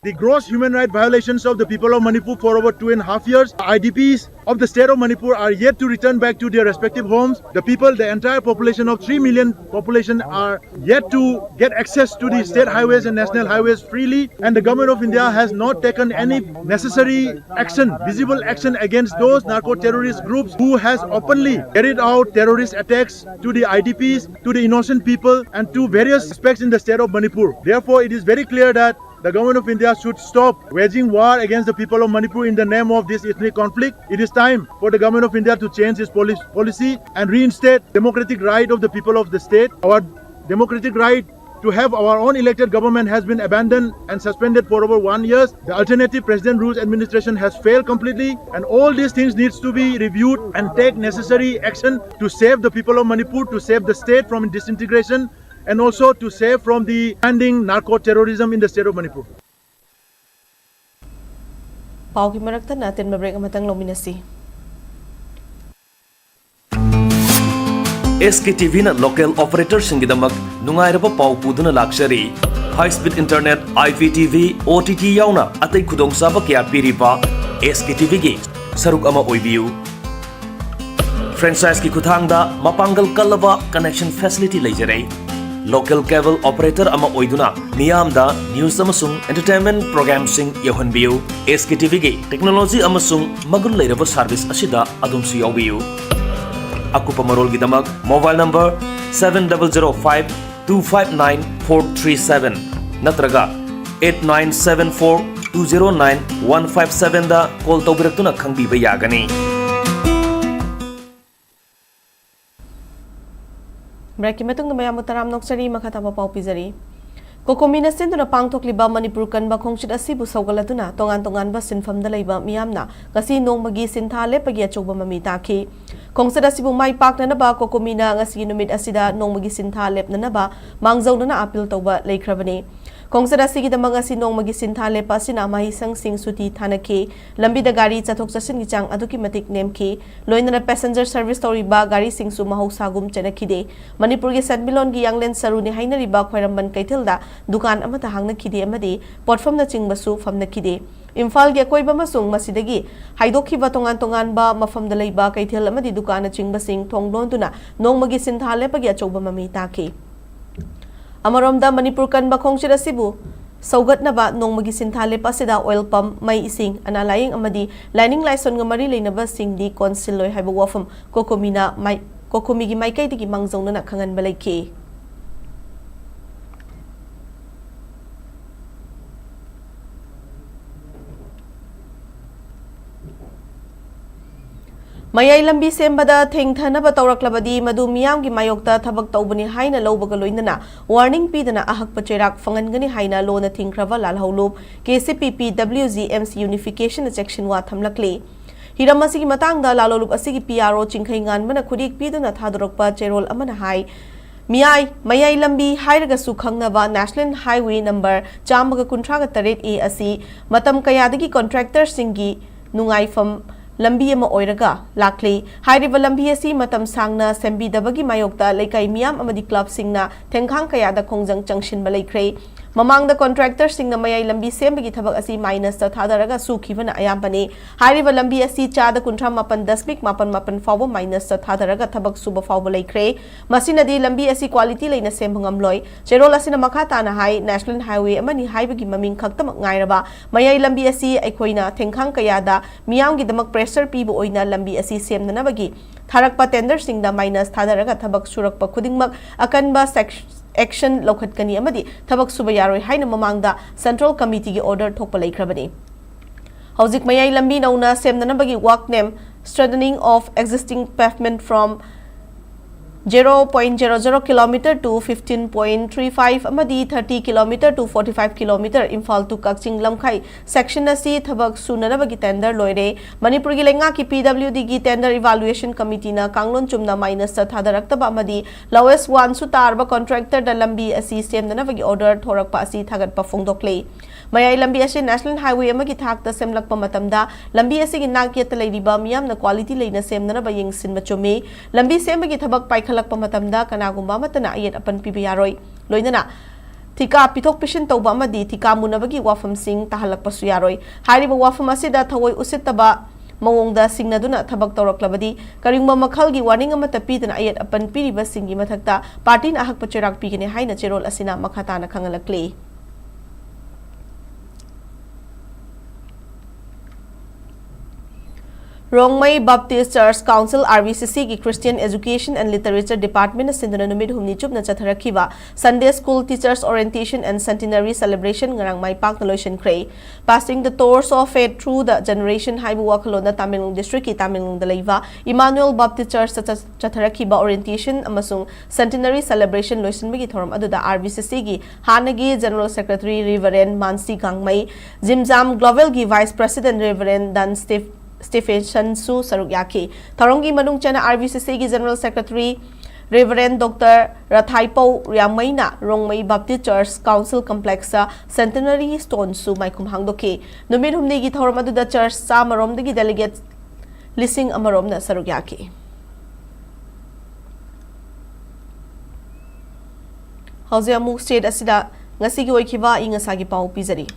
The gross human rights violations of the people of Manipur for over two and a half years. I D Ps of the state of Manipur are yet to return back to their respective homes. The people, the entire population of three million population, are yet to get access to the state highways and national highways freely, and the government of India has not taken any necessary action, visible action, against those narco-terrorist groups who has openly carried out terrorist attacks to the I D Ps, to the innocent people, and to various aspects in the state of Manipur. Therefore, it is very clear that the government of India should stop waging war against the people of Manipur in the name of this ethnic conflict. It is time for the government of India to change its poli-, policy and reinstate democratic right of the people of the state. Our democratic right to have our own elected government has been abandoned and suspended for over one year. The alternative president rules administration has failed completely, and all these things needs to be reviewed and take necessary action to save the people of Manipur, to save the state from disintegration. and also to save from the ending narco terrorism in the state of Manipur. ꯄꯥꯎꯒꯤ ꯃꯔꯛꯇ ꯅꯥꯇꯦꯟꯕ break ꯑꯃꯇꯪ ꯂꯧꯃꯤꯟꯅꯁꯤ꯫ ꯑꯦꯁ ꯀꯦ T ꯚꯤꯅ local operatorꯁꯤꯡꯒꯤꯗꯃꯛ ꯅꯨꯡꯉꯥꯏꯔꯕ ꯄꯥꯎ ꯄꯨꯗꯨꯅ ꯂꯥꯛꯆꯔꯤ꯫ High speed internet, I P T V, O T T ꯌꯥꯎꯅ ꯑꯇꯩ ꯈꯨꯗꯣꯡꯆꯥꯕ ꯀꯌꯥ ꯄꯤꯔꯤꯕ ꯑꯦꯁ ꯀꯦ ꯇꯤ ꯚꯤꯒꯤ ꯁꯔꯨꯛ ꯑꯃ ꯑꯣꯏꯕꯤꯌꯨ꯫ Franchiseꯀꯤ ꯈꯨꯠꯊꯥꯡꯗ ꯃꯄꯥꯡꯒꯜ ꯀꯜꯂꯕ connection facility ꯂꯩꯖꯔꯦ꯫ Local cable operator ꯑꯃ ꯑꯣꯏꯗꯨꯅ ꯃꯤꯌꯥꯝꯗ news ꯑꯃꯁꯨꯡ entertainment programꯁꯤꯡ ꯌꯧꯍꯟꯕꯤꯌꯨ꯫ ꯑꯦꯁ ꯀꯦ ꯇꯤ ꯚꯤꯒꯤ technology ꯑꯃꯁꯨꯡ ꯃꯒꯨꯟ ꯂꯩꯔꯕ service ꯑꯁꯤꯗ ꯑꯗꯣꯝꯁꯨ ꯌꯥꯎꯕꯤꯌꯨ꯫ ꯑꯀꯨꯞꯄ ꯃꯔꯣꯜꯒꯤꯗꯃꯛ mobile number seven double zero five two five nine four three seven ꯅꯠꯇ꯭ꯔꯒ eight nine seven four two zero nine one five sevenꯗ call ꯇꯧꯕꯤꯔꯛꯇꯨꯅ ꯈꯪꯕꯤꯕ ꯌꯥꯒꯅꯤ꯫ Breakꯀꯤ ꯃꯇꯨꯡꯗ ꯃꯌꯥꯝꯕꯨ ꯇꯔꯥꯝꯅ ꯑꯣꯛꯆꯔꯤ꯫ ꯃꯈꯥ ꯇꯥꯕ ꯄꯥꯎ ꯄꯤꯖꯔꯤ꯫ ꯀꯣꯀꯣꯃꯤꯅ ꯁꯤꯟꯗꯨꯅ ꯄꯥꯡꯊꯣꯛꯂꯤꯕ ꯃꯅꯤꯄꯨꯔ ꯀꯟꯕ ꯈꯣꯡꯆꯠ ꯑꯁꯤꯕꯨ ꯁꯧꯒꯠꯂꯗꯨꯅ ꯇꯣꯉꯥꯟ ꯇꯣꯉꯥꯟꯕ ꯁꯤꯟꯐꯝꯗ ꯂꯩꯕ ꯃꯤꯌꯥꯝꯅ ꯉꯁꯤ ꯅꯣꯡꯃꯒꯤ ꯁꯤꯟꯊꯥ ꯂꯦꯞꯄꯒꯤ ꯑꯆꯧꯕ ꯃꯃꯤ ꯇꯥꯈꯤ꯫ ꯈꯣꯡꯆꯠ ꯑꯁꯤꯕꯨ ꯃꯥꯏ ꯄꯥꯛꯅꯅꯕ ꯀꯣꯀꯣꯃꯤꯅ ꯉꯁꯤꯒꯤ ꯅꯨꯃꯤꯠ ꯑꯁꯤꯗ ꯅꯣꯡꯃꯒꯤ ꯁꯤꯟꯊꯥ ꯂꯦꯞꯅꯅꯕ ꯃꯥꯡꯖꯧꯅꯅ appeal ꯇꯧꯕ ꯂꯩꯈ꯭ꯔꯕꯅꯤ꯫ ꯈꯣꯡꯆꯠ ꯑꯁꯤꯒꯤꯗꯃꯛ ꯉꯁꯤ ꯅꯣꯡꯃꯒꯤ ꯁꯤꯟꯊꯥ ꯂꯦꯞꯄ ꯑꯁꯤꯅ ꯃꯍꯩꯁꯪꯁꯤꯡ ꯁꯨꯇꯤ ꯊꯥꯅꯈꯤ꯫ ꯂꯝꯕꯤꯗ ꯒꯥꯔꯤ ꯆꯠꯊꯣꯛ ꯆꯠꯁꯤꯟꯒꯤ ꯆꯥꯡ ꯑꯗꯨꯛꯀꯤ ꯃꯇꯤꯛ ꯅꯦꯝꯈꯤ꯫ ꯂꯣꯏꯅꯅ passenger service ꯇꯧꯔꯤꯕ ꯒꯥꯔꯤꯁꯤꯡꯁꯨ ꯃꯍꯧꯁꯥꯒꯨꯝ ꯆꯦꯟꯅꯈꯤꯗꯦ꯫ ꯃꯅꯤꯄꯨꯔꯒꯤ ꯁꯦꯟꯃꯤꯠꯂꯣꯟꯒꯤ ꯌꯥꯡꯂꯦꯟ ꯁꯔꯨꯅꯤ ꯍꯥꯏꯅꯔꯤꯕ ꯈ꯭ꯋꯥꯏꯔꯝꯕꯟ ꯀꯩꯊꯦꯜꯗ ꯗꯨꯀꯥꯟ ꯑꯃꯠꯇ ꯍꯥꯡꯅꯈꯤꯗꯦ ꯑꯃꯗꯤ ꯄꯣꯠꯐꯝꯅꯆꯤꯡꯕꯁꯨ ꯐꯝꯅꯈꯤꯗꯦ꯫ ꯏꯝꯐꯥꯜꯒꯤ ꯑꯀꯣꯏꯕ ꯑꯃꯁꯨꯡ ꯃꯁꯤꯗꯒꯤ ꯍꯥꯏꯗꯣꯛꯈꯤꯕ ꯇꯣꯉꯥꯟ ꯇꯣꯉꯥꯟꯕ ꯃꯐꯝꯗ ꯂꯩꯕ ꯀꯩꯊꯦꯜ ꯑꯃꯗꯤ ꯗꯨꯀꯥꯟꯅꯆꯤꯡꯕꯁꯤꯡ ꯊꯣꯡ ꯂꯣꯟꯗꯨꯅ ꯅꯣꯡꯃꯒꯤ ꯁꯤꯟꯊꯥ ꯂꯦꯞꯄꯒꯤ ꯑꯆꯧꯕ ꯃꯃꯤ ꯇꯥꯈꯤ꯫ ꯑꯃꯔꯣꯝꯗ ꯃꯅꯤꯄꯨꯔ ꯀꯟꯕ ꯈꯣꯡꯆꯠ ꯑꯁꯤꯕꯨ ꯁꯧꯒꯠꯅꯕ ꯅꯣꯡꯃꯒꯤ ꯁꯤꯟꯊꯥ ꯂꯦꯞꯄ ꯑꯁꯤꯗ oil pump, ꯃꯩ, ꯏꯁꯤꯡ, ꯑꯅꯥ ꯂꯥꯌꯦꯡ ꯑꯃꯗꯤ ꯂꯥꯏꯅꯤꯡ ꯂꯥꯏꯁꯣꯟꯒ ꯃꯔꯤ ꯂꯩꯅꯕꯁꯤꯡꯗꯤ ꯀꯣꯟꯁꯤꯜꯂꯣꯏ ꯍꯥꯏꯕ ꯋꯥꯐꯝ ꯀꯣꯀꯣꯃꯤꯅ ꯃꯥꯏ-, ꯀꯣꯀꯣꯃꯤꯒꯤ ꯃꯥꯏꯀꯩꯗꯒꯤ ꯃꯥꯡꯖꯧꯅꯅ ꯈꯪꯍꯟꯕ ꯂꯩꯈꯤ꯫ ꯃꯌꯥꯏ ꯂꯝꯕꯤ ꯁꯦꯝꯕꯗ ꯊꯦꯡꯊꯅꯕ ꯇꯧꯔꯛꯂꯕꯗꯤ ꯃꯗꯨ ꯃꯤꯌꯥꯝꯒꯤ ꯃꯥꯌꯣꯛꯇ ꯊꯕꯛ ꯇꯧꯕꯅꯤ ꯍꯥꯏꯅ ꯂꯧꯕꯒ ꯂꯣꯏꯅꯅ warning ꯄꯤꯗꯅ ꯑꯍꯛꯄ ꯆꯩꯔꯥꯛ ꯐꯪꯍꯟꯒꯅꯤ ꯍꯥꯏꯅ ꯂꯣꯟꯅ ꯊꯤꯡꯈ꯭ꯔꯕ ꯂꯥꯜꯍꯧꯂꯨꯞ K C P P W G M C Unificationꯅ ꯆꯦꯛꯁꯤꯟꯋꯥ ꯊꯝꯂꯛꯂꯤ꯫ ꯍꯤꯔꯝ ꯑꯁꯤꯒꯤ ꯃꯇꯥꯡꯗ ꯂꯥꯜꯍꯧꯂꯨꯞ ꯑꯁꯤꯒꯤ P R O ꯆꯤꯡꯈꯩ ꯉꯥꯟꯕꯅ ꯈꯨꯠꯌꯦꯛ ꯄꯤꯗꯨꯅ ꯊꯥꯗꯣꯔꯛꯄ ꯆꯦꯔꯣꯜ ꯑꯃꯅ ꯍꯥꯏ, ꯃꯤꯌꯥꯏ, ꯃꯌꯥꯏ ꯂꯝꯕꯤ ꯍꯥꯏꯔꯒꯁꯨ ꯈꯪꯅꯕ National Highway number ꯆꯥꯝꯃꯒ ꯀꯨꯟꯊ꯭ꯔꯥꯒ ꯇꯔꯦꯠ A ꯑꯁꯤ ꯃꯇꯝ ꯀꯌꯥꯗꯒꯤ contractorꯁꯤꯡꯒꯤ ꯅꯨꯡꯉꯥꯏꯐꯝ ꯂꯝꯕꯤ ꯑꯃ ꯑꯣꯏꯔꯒ ꯂꯥꯛꯂꯤ꯫ ꯍꯥꯏꯔꯤꯕ ꯂꯝꯕꯤ ꯑꯁꯤ ꯃꯇꯝ ꯁꯥꯡꯅ ꯁꯦꯝꯕꯤꯗꯕꯒꯤ ꯃꯥꯌꯣꯛꯇ ꯂꯩꯀꯥꯏ ꯃꯤꯌꯥꯝ ꯑꯃꯗꯤ clubꯁꯤꯡꯅ ꯊꯦꯡꯈꯥꯡ ꯀꯌꯥꯗ ꯈꯣꯡꯖꯪ ꯆꯪꯁꯤꯟꯕ ꯂꯩꯈ꯭ꯔꯦ꯫ ꯃꯃꯥꯡꯗ contractorꯁꯤꯡꯅ ꯃꯌꯥꯏ ꯂꯝꯕꯤ ꯁꯦꯝꯕꯒꯤ ꯊꯕꯛ ꯑꯁꯤ minusꯇ ꯊꯥꯗꯔꯒ ꯁꯨꯈꯤꯕꯅ ꯑꯌꯥꯝꯕꯅꯤ꯫ ꯍꯥꯏꯔꯤꯕ ꯂꯝꯕꯤ ꯑꯁꯤ ꯆꯥꯗ ꯀꯨꯟꯊ꯭ꯔꯥ ꯃꯥꯄꯟ ꯗꯁꯃꯤꯛ ꯃꯥꯄꯟ ꯃꯥꯄꯟ ꯐꯥꯎꯕ minusꯇ ꯊꯥꯗꯔꯒ ꯊꯕꯛ ꯁꯨꯕ ꯐꯥꯎꯕ ꯂꯩꯈ꯭ꯔꯦ꯫ ꯃꯁꯤꯅꯗꯤ ꯂꯝꯕꯤ ꯑꯁꯤ quality ꯂꯩꯅ ꯁꯦꯝꯕ ꯉꯝꯂꯣꯏ꯫ ꯆꯦꯔꯣꯜ ꯑꯁꯤꯅ ꯃꯈꯥ ꯇꯥꯅ ꯍꯥꯏ, National Highway ꯑꯃꯅꯤ ꯍꯥꯏꯕꯒꯤ ꯃꯃꯤꯡ ꯈꯛꯇꯃꯛ ꯉꯥꯏꯔꯕ ꯃꯌꯥꯏ ꯂꯝꯕꯤ ꯑꯁꯤ ꯑꯩꯈꯣꯏꯅ ꯊꯦꯡꯈꯥꯡ ꯀꯌꯥꯗ ꯃꯤꯌꯥꯝꯒꯤꯗꯃꯛ pressure ꯄꯤꯕ ꯑꯣꯏꯅ ꯂꯝꯕꯤ ꯑꯁꯤ ꯁꯦꯝꯅꯅꯕꯒꯤ ꯊꯥꯔꯛꯄ tenderꯁꯤꯡꯗ minus ꯊꯥꯗꯔꯒ ꯊꯕꯛ ꯁꯨꯔꯛꯄ ꯈꯨꯗꯤꯡꯃꯛ ꯑꯀꯟꯕ sec-, action ꯂꯧꯈꯠꯀꯅꯤ ꯑꯃꯗꯤ ꯊꯕꯛ ꯁꯨꯕ ꯌꯥꯔꯣꯏ ꯍꯥꯏꯅ ꯃꯃꯥꯡꯗ Central Committeeꯒꯤ order ꯊꯣꯛꯄ ꯂꯩꯈ꯭ꯔꯕꯅꯤ꯫ ꯍꯧꯖꯤꯛ ꯃꯌꯥꯏ ꯂꯝꯕꯤ ꯅꯧꯅ ꯁꯦꯝꯅꯅꯕꯒꯤ work name, strengthening of existing pavement from zero point zero zero kilometer to fifteen point three five ꯑꯃꯗꯤ thirty kilometer to forty five kilometer, Imphal to Kakching Lamkhai section ꯑꯁꯤ ꯊꯕꯛ ꯁꯨꯅꯅꯕꯒꯤ tender ꯂꯣꯏꯔꯦ꯫ ꯃꯅꯤꯄꯨꯔꯒꯤ ꯂꯩꯉꯥꯛꯀꯤ PWDꯒꯤ Tender Evaluation Committeeꯅ ꯀꯥꯡꯂꯣꯟ ꯆꯨꯝꯅ minusꯇ ꯊꯥꯗꯔꯛꯇꯕ ꯑꯃꯗꯤ lowest oneꯁꯨ ꯇꯥꯔꯕ contractorꯗ ꯂꯝꯕꯤ ꯑꯁꯤ ꯁꯦꯝꯅꯅꯕꯒꯤ order ꯊꯣꯔꯛꯄ ꯑꯁꯤ ꯊꯥꯒꯠꯄ ꯐꯣꯡꯗꯣꯛꯂꯤ꯫ ꯃꯌꯥꯏ ꯂꯝꯕꯤ ꯑꯁꯤ National Highway ꯑꯃꯒꯤ ꯊꯥꯛꯇ ꯁꯦꯝꯂꯛꯄ ꯃꯇꯝꯗ ꯂꯝꯕꯤ ꯑꯁꯤꯒꯤ ꯅꯥꯛ ꯌꯦꯠꯇ ꯂꯩꯔꯤꯕ ꯃꯤꯌꯥꯝꯅ quality ꯂꯩꯅ ꯁꯦꯝꯅꯅꯕ ꯌꯦꯡꯁꯤꯟꯕ ꯆꯨꯝꯃꯤ꯫ ꯂꯝꯕꯤ ꯁꯦꯝꯕꯒꯤ ꯊꯕꯛ ꯄꯥꯏꯈꯠꯂꯛꯄ ꯃꯇꯝꯗ ꯀꯅꯥꯒꯨꯝꯕ ꯑꯃꯠꯇꯅ ꯑꯌꯦꯠ ꯑꯄꯟ ꯄꯤꯕ ꯌꯥꯔꯣꯏ꯫ ꯂꯣꯏꯅꯅ ꯊꯤꯀꯥ ꯄꯤꯊꯣꯛ ꯄꯤꯁꯤꯟ ꯇꯧꯕ ꯑꯃꯗꯤ ꯊꯤꯀꯥ ꯃꯨꯟꯅꯕꯒꯤ ꯋꯥꯐꯝꯁꯤꯡ ꯇꯥꯍꯜꯂꯛꯄꯁꯨ ꯌꯥꯔꯣꯏ꯫ ꯍꯥꯏꯔꯤꯕ ꯋꯥꯐꯝ ꯑꯁꯤꯗ ꯊꯑꯣꯏ ꯎꯁꯤꯠꯇꯕ ꯃꯑꯣꯡꯗ ꯁꯤꯡꯅꯗꯨꯅ ꯊꯕꯛ ꯇꯧꯔꯛꯂꯕꯗꯤ ꯀꯔꯤꯒꯨꯝꯕ ꯃꯈꯜꯒꯤ warning ꯑꯃꯠꯇ ꯄꯤꯗꯅ ꯑꯌꯦꯠ ꯑꯄꯟ ꯄꯤꯔꯤꯕꯁꯤꯡꯒꯤ ꯃꯊꯛꯇ partyꯅ ꯑꯍꯛꯄ ꯆꯩꯔꯥꯛ ꯄꯤꯒꯅꯤ ꯍꯥꯏꯅ ꯆꯦꯔꯣꯜ ꯑꯁꯤꯅ ꯃꯈꯥ ꯇꯥꯅ ꯈꯪꯍꯜꯂꯛꯂꯤ꯫ Rongmei Baptist Church Council, RBCCꯒꯤ Christian Education and Literature Departmentꯅ ꯁꯤꯟꯗꯨꯅ ꯅꯨꯃꯤꯠ ꯍꯨꯝꯅꯤ ꯆꯨꯞꯅ ꯆꯠꯊꯔꯛꯈꯤꯕ Sunday School Teachers Orientation and Centenary Celebration ꯉꯔꯥꯡ ꯃꯥꯏ ꯄꯥꯛꯅ ꯂꯣꯏꯁꯤꯟꯈ꯭ꯔꯦ꯫ Passing the Torch of Faith Through the Generation ꯍꯥꯏꯕ ꯋꯥꯈꯜꯂꯣꯟꯗ ꯇꯥꯃꯦꯡꯂꯣꯡ districtꯀꯤ ꯇꯥꯃꯦꯡꯂꯣꯡꯗ ꯂꯩꯕ Emmanuel Baptist Churchꯇ ꯆꯠ-, ꯆꯠꯊꯔꯛꯈꯤꯕ Orientation ꯑꯃꯁꯨꯡ Centenary Celebration ꯂꯣꯏꯁꯤꯟꯕꯒꯤ ꯊꯧꯔꯝ ꯑꯗꯨꯗ RBCCꯒꯤ ꯍꯥꯟꯅꯒꯤ General Secretary Reverend ꯃꯥꯟꯁꯤ ꯒꯥꯡꯃꯩ, ꯖꯤꯝꯖꯥꯝ Globalꯒꯤ Vice President Reverend Dan Steph-, Stephensonꯁꯨ ꯁꯔꯨꯛ ꯌꯥꯈꯤ꯫ ꯊꯧꯔꯝꯒꯤ ꯃꯅꯨꯡ ꯆꯟꯅ RBCCꯒꯤ General Secretary Reverend Doctor ꯔꯊꯥꯏꯄꯧ ꯔꯤꯌꯥꯃꯩꯅ Rongmei Baptist Church Council Complexꯇ Centenary Stoneꯁꯨ ꯃꯥꯏꯈꯨꯝ ꯍꯥꯡꯗꯣꯛꯈꯤ꯫ ꯅꯨꯃꯤꯠ ꯍꯨꯝꯅꯤꯒꯤ ꯊꯧꯔꯝ ꯑꯗꯨꯗ church ꯆꯥꯝꯃꯔꯣꯝꯗꯒꯤ delegate ꯂꯤꯁꯤꯡ ꯑꯃꯔꯣꯝꯅ ꯁꯔꯨꯛ ꯌꯥꯈꯤ꯫ ꯍꯧꯖꯤꯛ ꯑꯃꯨꯛ state ꯑꯁꯤꯗ ꯉꯁꯤꯒꯤ ꯑꯣꯏꯈꯤꯕ ꯑꯏꯪ ꯑꯁꯥꯒꯤ ꯄꯥꯎ ꯄꯤꯖꯔꯤ꯫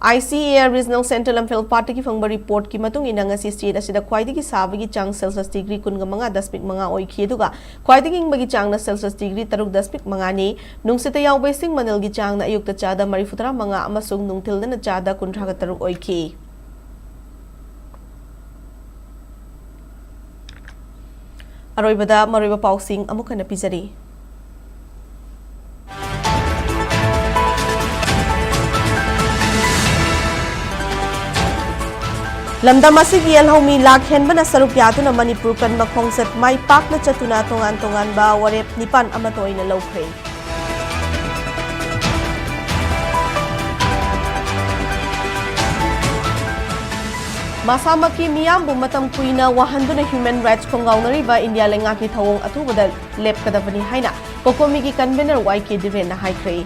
ICAR Regional Centre ꯂꯝꯐꯦꯜ ꯄꯥꯠꯇꯒꯤ ꯐꯪꯕ reportꯀꯤ ꯃꯇꯨꯡ ꯏꯟꯅ, ꯉꯁꯤ state ꯑꯁꯤꯗ ꯈ꯭ꯋꯥꯏꯗꯒꯤ ꯁꯥꯕꯒꯤ ꯆꯥꯡ Celsius degree ꯀꯨꯟꯒ ꯃꯉꯥ ꯗꯁꯃꯤꯛ ꯃꯉꯥ ꯑꯣꯏꯈꯤ, ꯑꯗꯨꯒ ꯈ꯭ꯋꯥꯏꯗꯒꯤ ꯏꯪꯕꯒꯤ ꯆꯥꯡꯅ Celsius degree ꯇꯔꯨꯛ ꯗꯁꯃꯤꯛ ꯃꯉꯥꯅꯤ꯫ ꯅꯨꯡꯁꯤꯠꯇ ꯌꯥꯎꯕ ꯏꯁꯤꯡ ꯃꯅꯤꯜꯒꯤ ꯆꯥꯡꯅ ꯑꯌꯨꯛꯇ ꯆꯥꯗ ꯃꯔꯤꯐꯨꯇꯔꯥ ꯃꯉꯥ ꯑꯃꯁꯨꯡ ꯅꯨꯡꯊꯤꯜꯗꯅ ꯆꯥꯗ ꯀꯨꯟꯊ꯭ꯔꯥꯒ ꯇꯔꯨꯛ ꯑꯣꯏꯈꯤ꯫ ꯑꯔꯣꯏꯕꯗ ꯃꯔꯨꯑꯣꯏꯕ ꯄꯥꯎꯁꯤꯡ ꯑꯃꯨꯛ ꯍꯟꯅ ꯄꯤꯖꯔꯤ꯫ ꯂꯝꯗꯝ ꯑꯁꯤꯒꯤ ꯌꯦꯜꯍꯧꯃꯤ ꯂꯥꯛ ꯍꯦꯟꯕꯅ ꯁꯔꯨꯛ ꯌꯥꯗꯨꯅ ꯃꯅꯤꯄꯨꯔ ꯀꯟꯕ ꯈꯣꯡꯆꯠ ꯃꯥꯏ ꯄꯥꯛꯅ ꯆꯠꯇꯨꯅ ꯇꯣꯉꯥꯟ ꯇꯣꯉꯥꯟꯕ ꯋꯥꯔꯦꯞ ꯅꯤꯄꯥꯟ ꯑꯃꯠꯇ ꯑꯣꯏꯅ ꯂꯧꯈ꯭ꯔꯦ꯫ ꯃꯁꯥꯃꯛꯀꯤ ꯃꯤꯌꯥꯝꯕꯨ ꯃꯇꯝ ꯀꯨꯏꯅ ꯋꯥꯍꯟꯗꯨꯅ human rights ꯈꯣꯡꯒꯥꯎꯅꯔꯤꯕ ꯏꯟꯗꯤꯌꯥ ꯂꯩꯉꯥꯛꯀꯤ ꯊꯧꯑꯣꯡ ꯑꯊꯨꯕꯗ ꯂꯦꯞꯀꯗꯕꯅꯤ ꯍꯥꯏꯅ COCOMIꯒꯤ convener ꯋꯥꯏ ꯀꯦ ꯙꯤꯔꯦꯟꯅ ꯍꯥꯏꯈ꯭ꯔꯦ꯫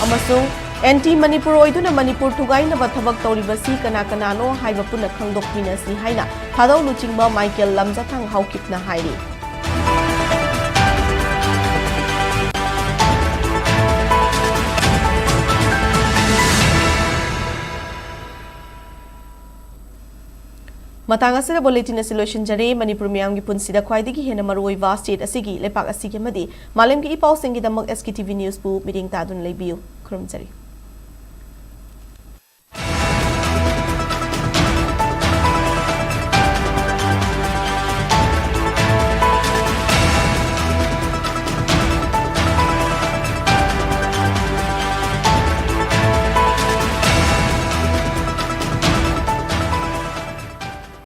ꯑꯃꯁꯨꯡ anti ꯃꯅꯤꯄꯨꯔ ꯑꯣꯏꯗꯨꯅ ꯃꯅꯤꯄꯨꯔ ꯊꯨꯒꯥꯏꯅꯕ ꯊꯕꯛ ꯇꯧꯔꯤꯕꯁꯤ ꯀꯅꯥ ꯀꯅꯥꯅꯣ ꯍꯥꯏꯕ ꯄꯨꯟꯅ ꯈꯪꯗꯣꯛꯃꯤꯟꯅꯁꯤ ꯍꯥꯏꯅ ꯊꯥꯗꯧ ꯂꯨꯆꯤꯡꯕ ꯃꯥꯏꯀꯦꯜ ꯂꯝꯖꯥꯊꯥꯡ ꯍꯥꯎꯀꯤꯞꯅ ꯍꯥꯏꯔꯤ꯫ ꯃꯇꯥꯡ ꯑꯁꯤꯗ bulletin ꯑꯁꯤ ꯂꯣꯏꯁꯤꯟꯖꯔꯦ꯫ ꯃꯅꯤꯄꯨꯔ ꯃꯤꯌꯥꯝꯒꯤ ꯄꯨꯟꯁꯤꯗ ꯈ꯭ꯋꯥꯏꯗꯒꯤ ꯍꯦꯟꯅ ꯃꯔꯨꯑꯣꯏꯕ state ꯑꯁꯤꯒꯤ, ꯂꯩꯄꯥꯛ ꯑꯁꯤꯒꯤ ꯑꯃꯗꯤ ꯃꯥꯂꯦꯝꯒꯤ ꯏ ꯄꯥꯎꯁꯤꯡꯒꯤꯗꯃꯛ SKTV Newsꯕꯨ ꯃꯤꯠꯌꯦꯡ ꯇꯥꯗꯨꯅ ꯂꯩꯕꯤꯌꯨ꯫ ꯈꯨꯔꯨꯝꯖꯔꯤ꯫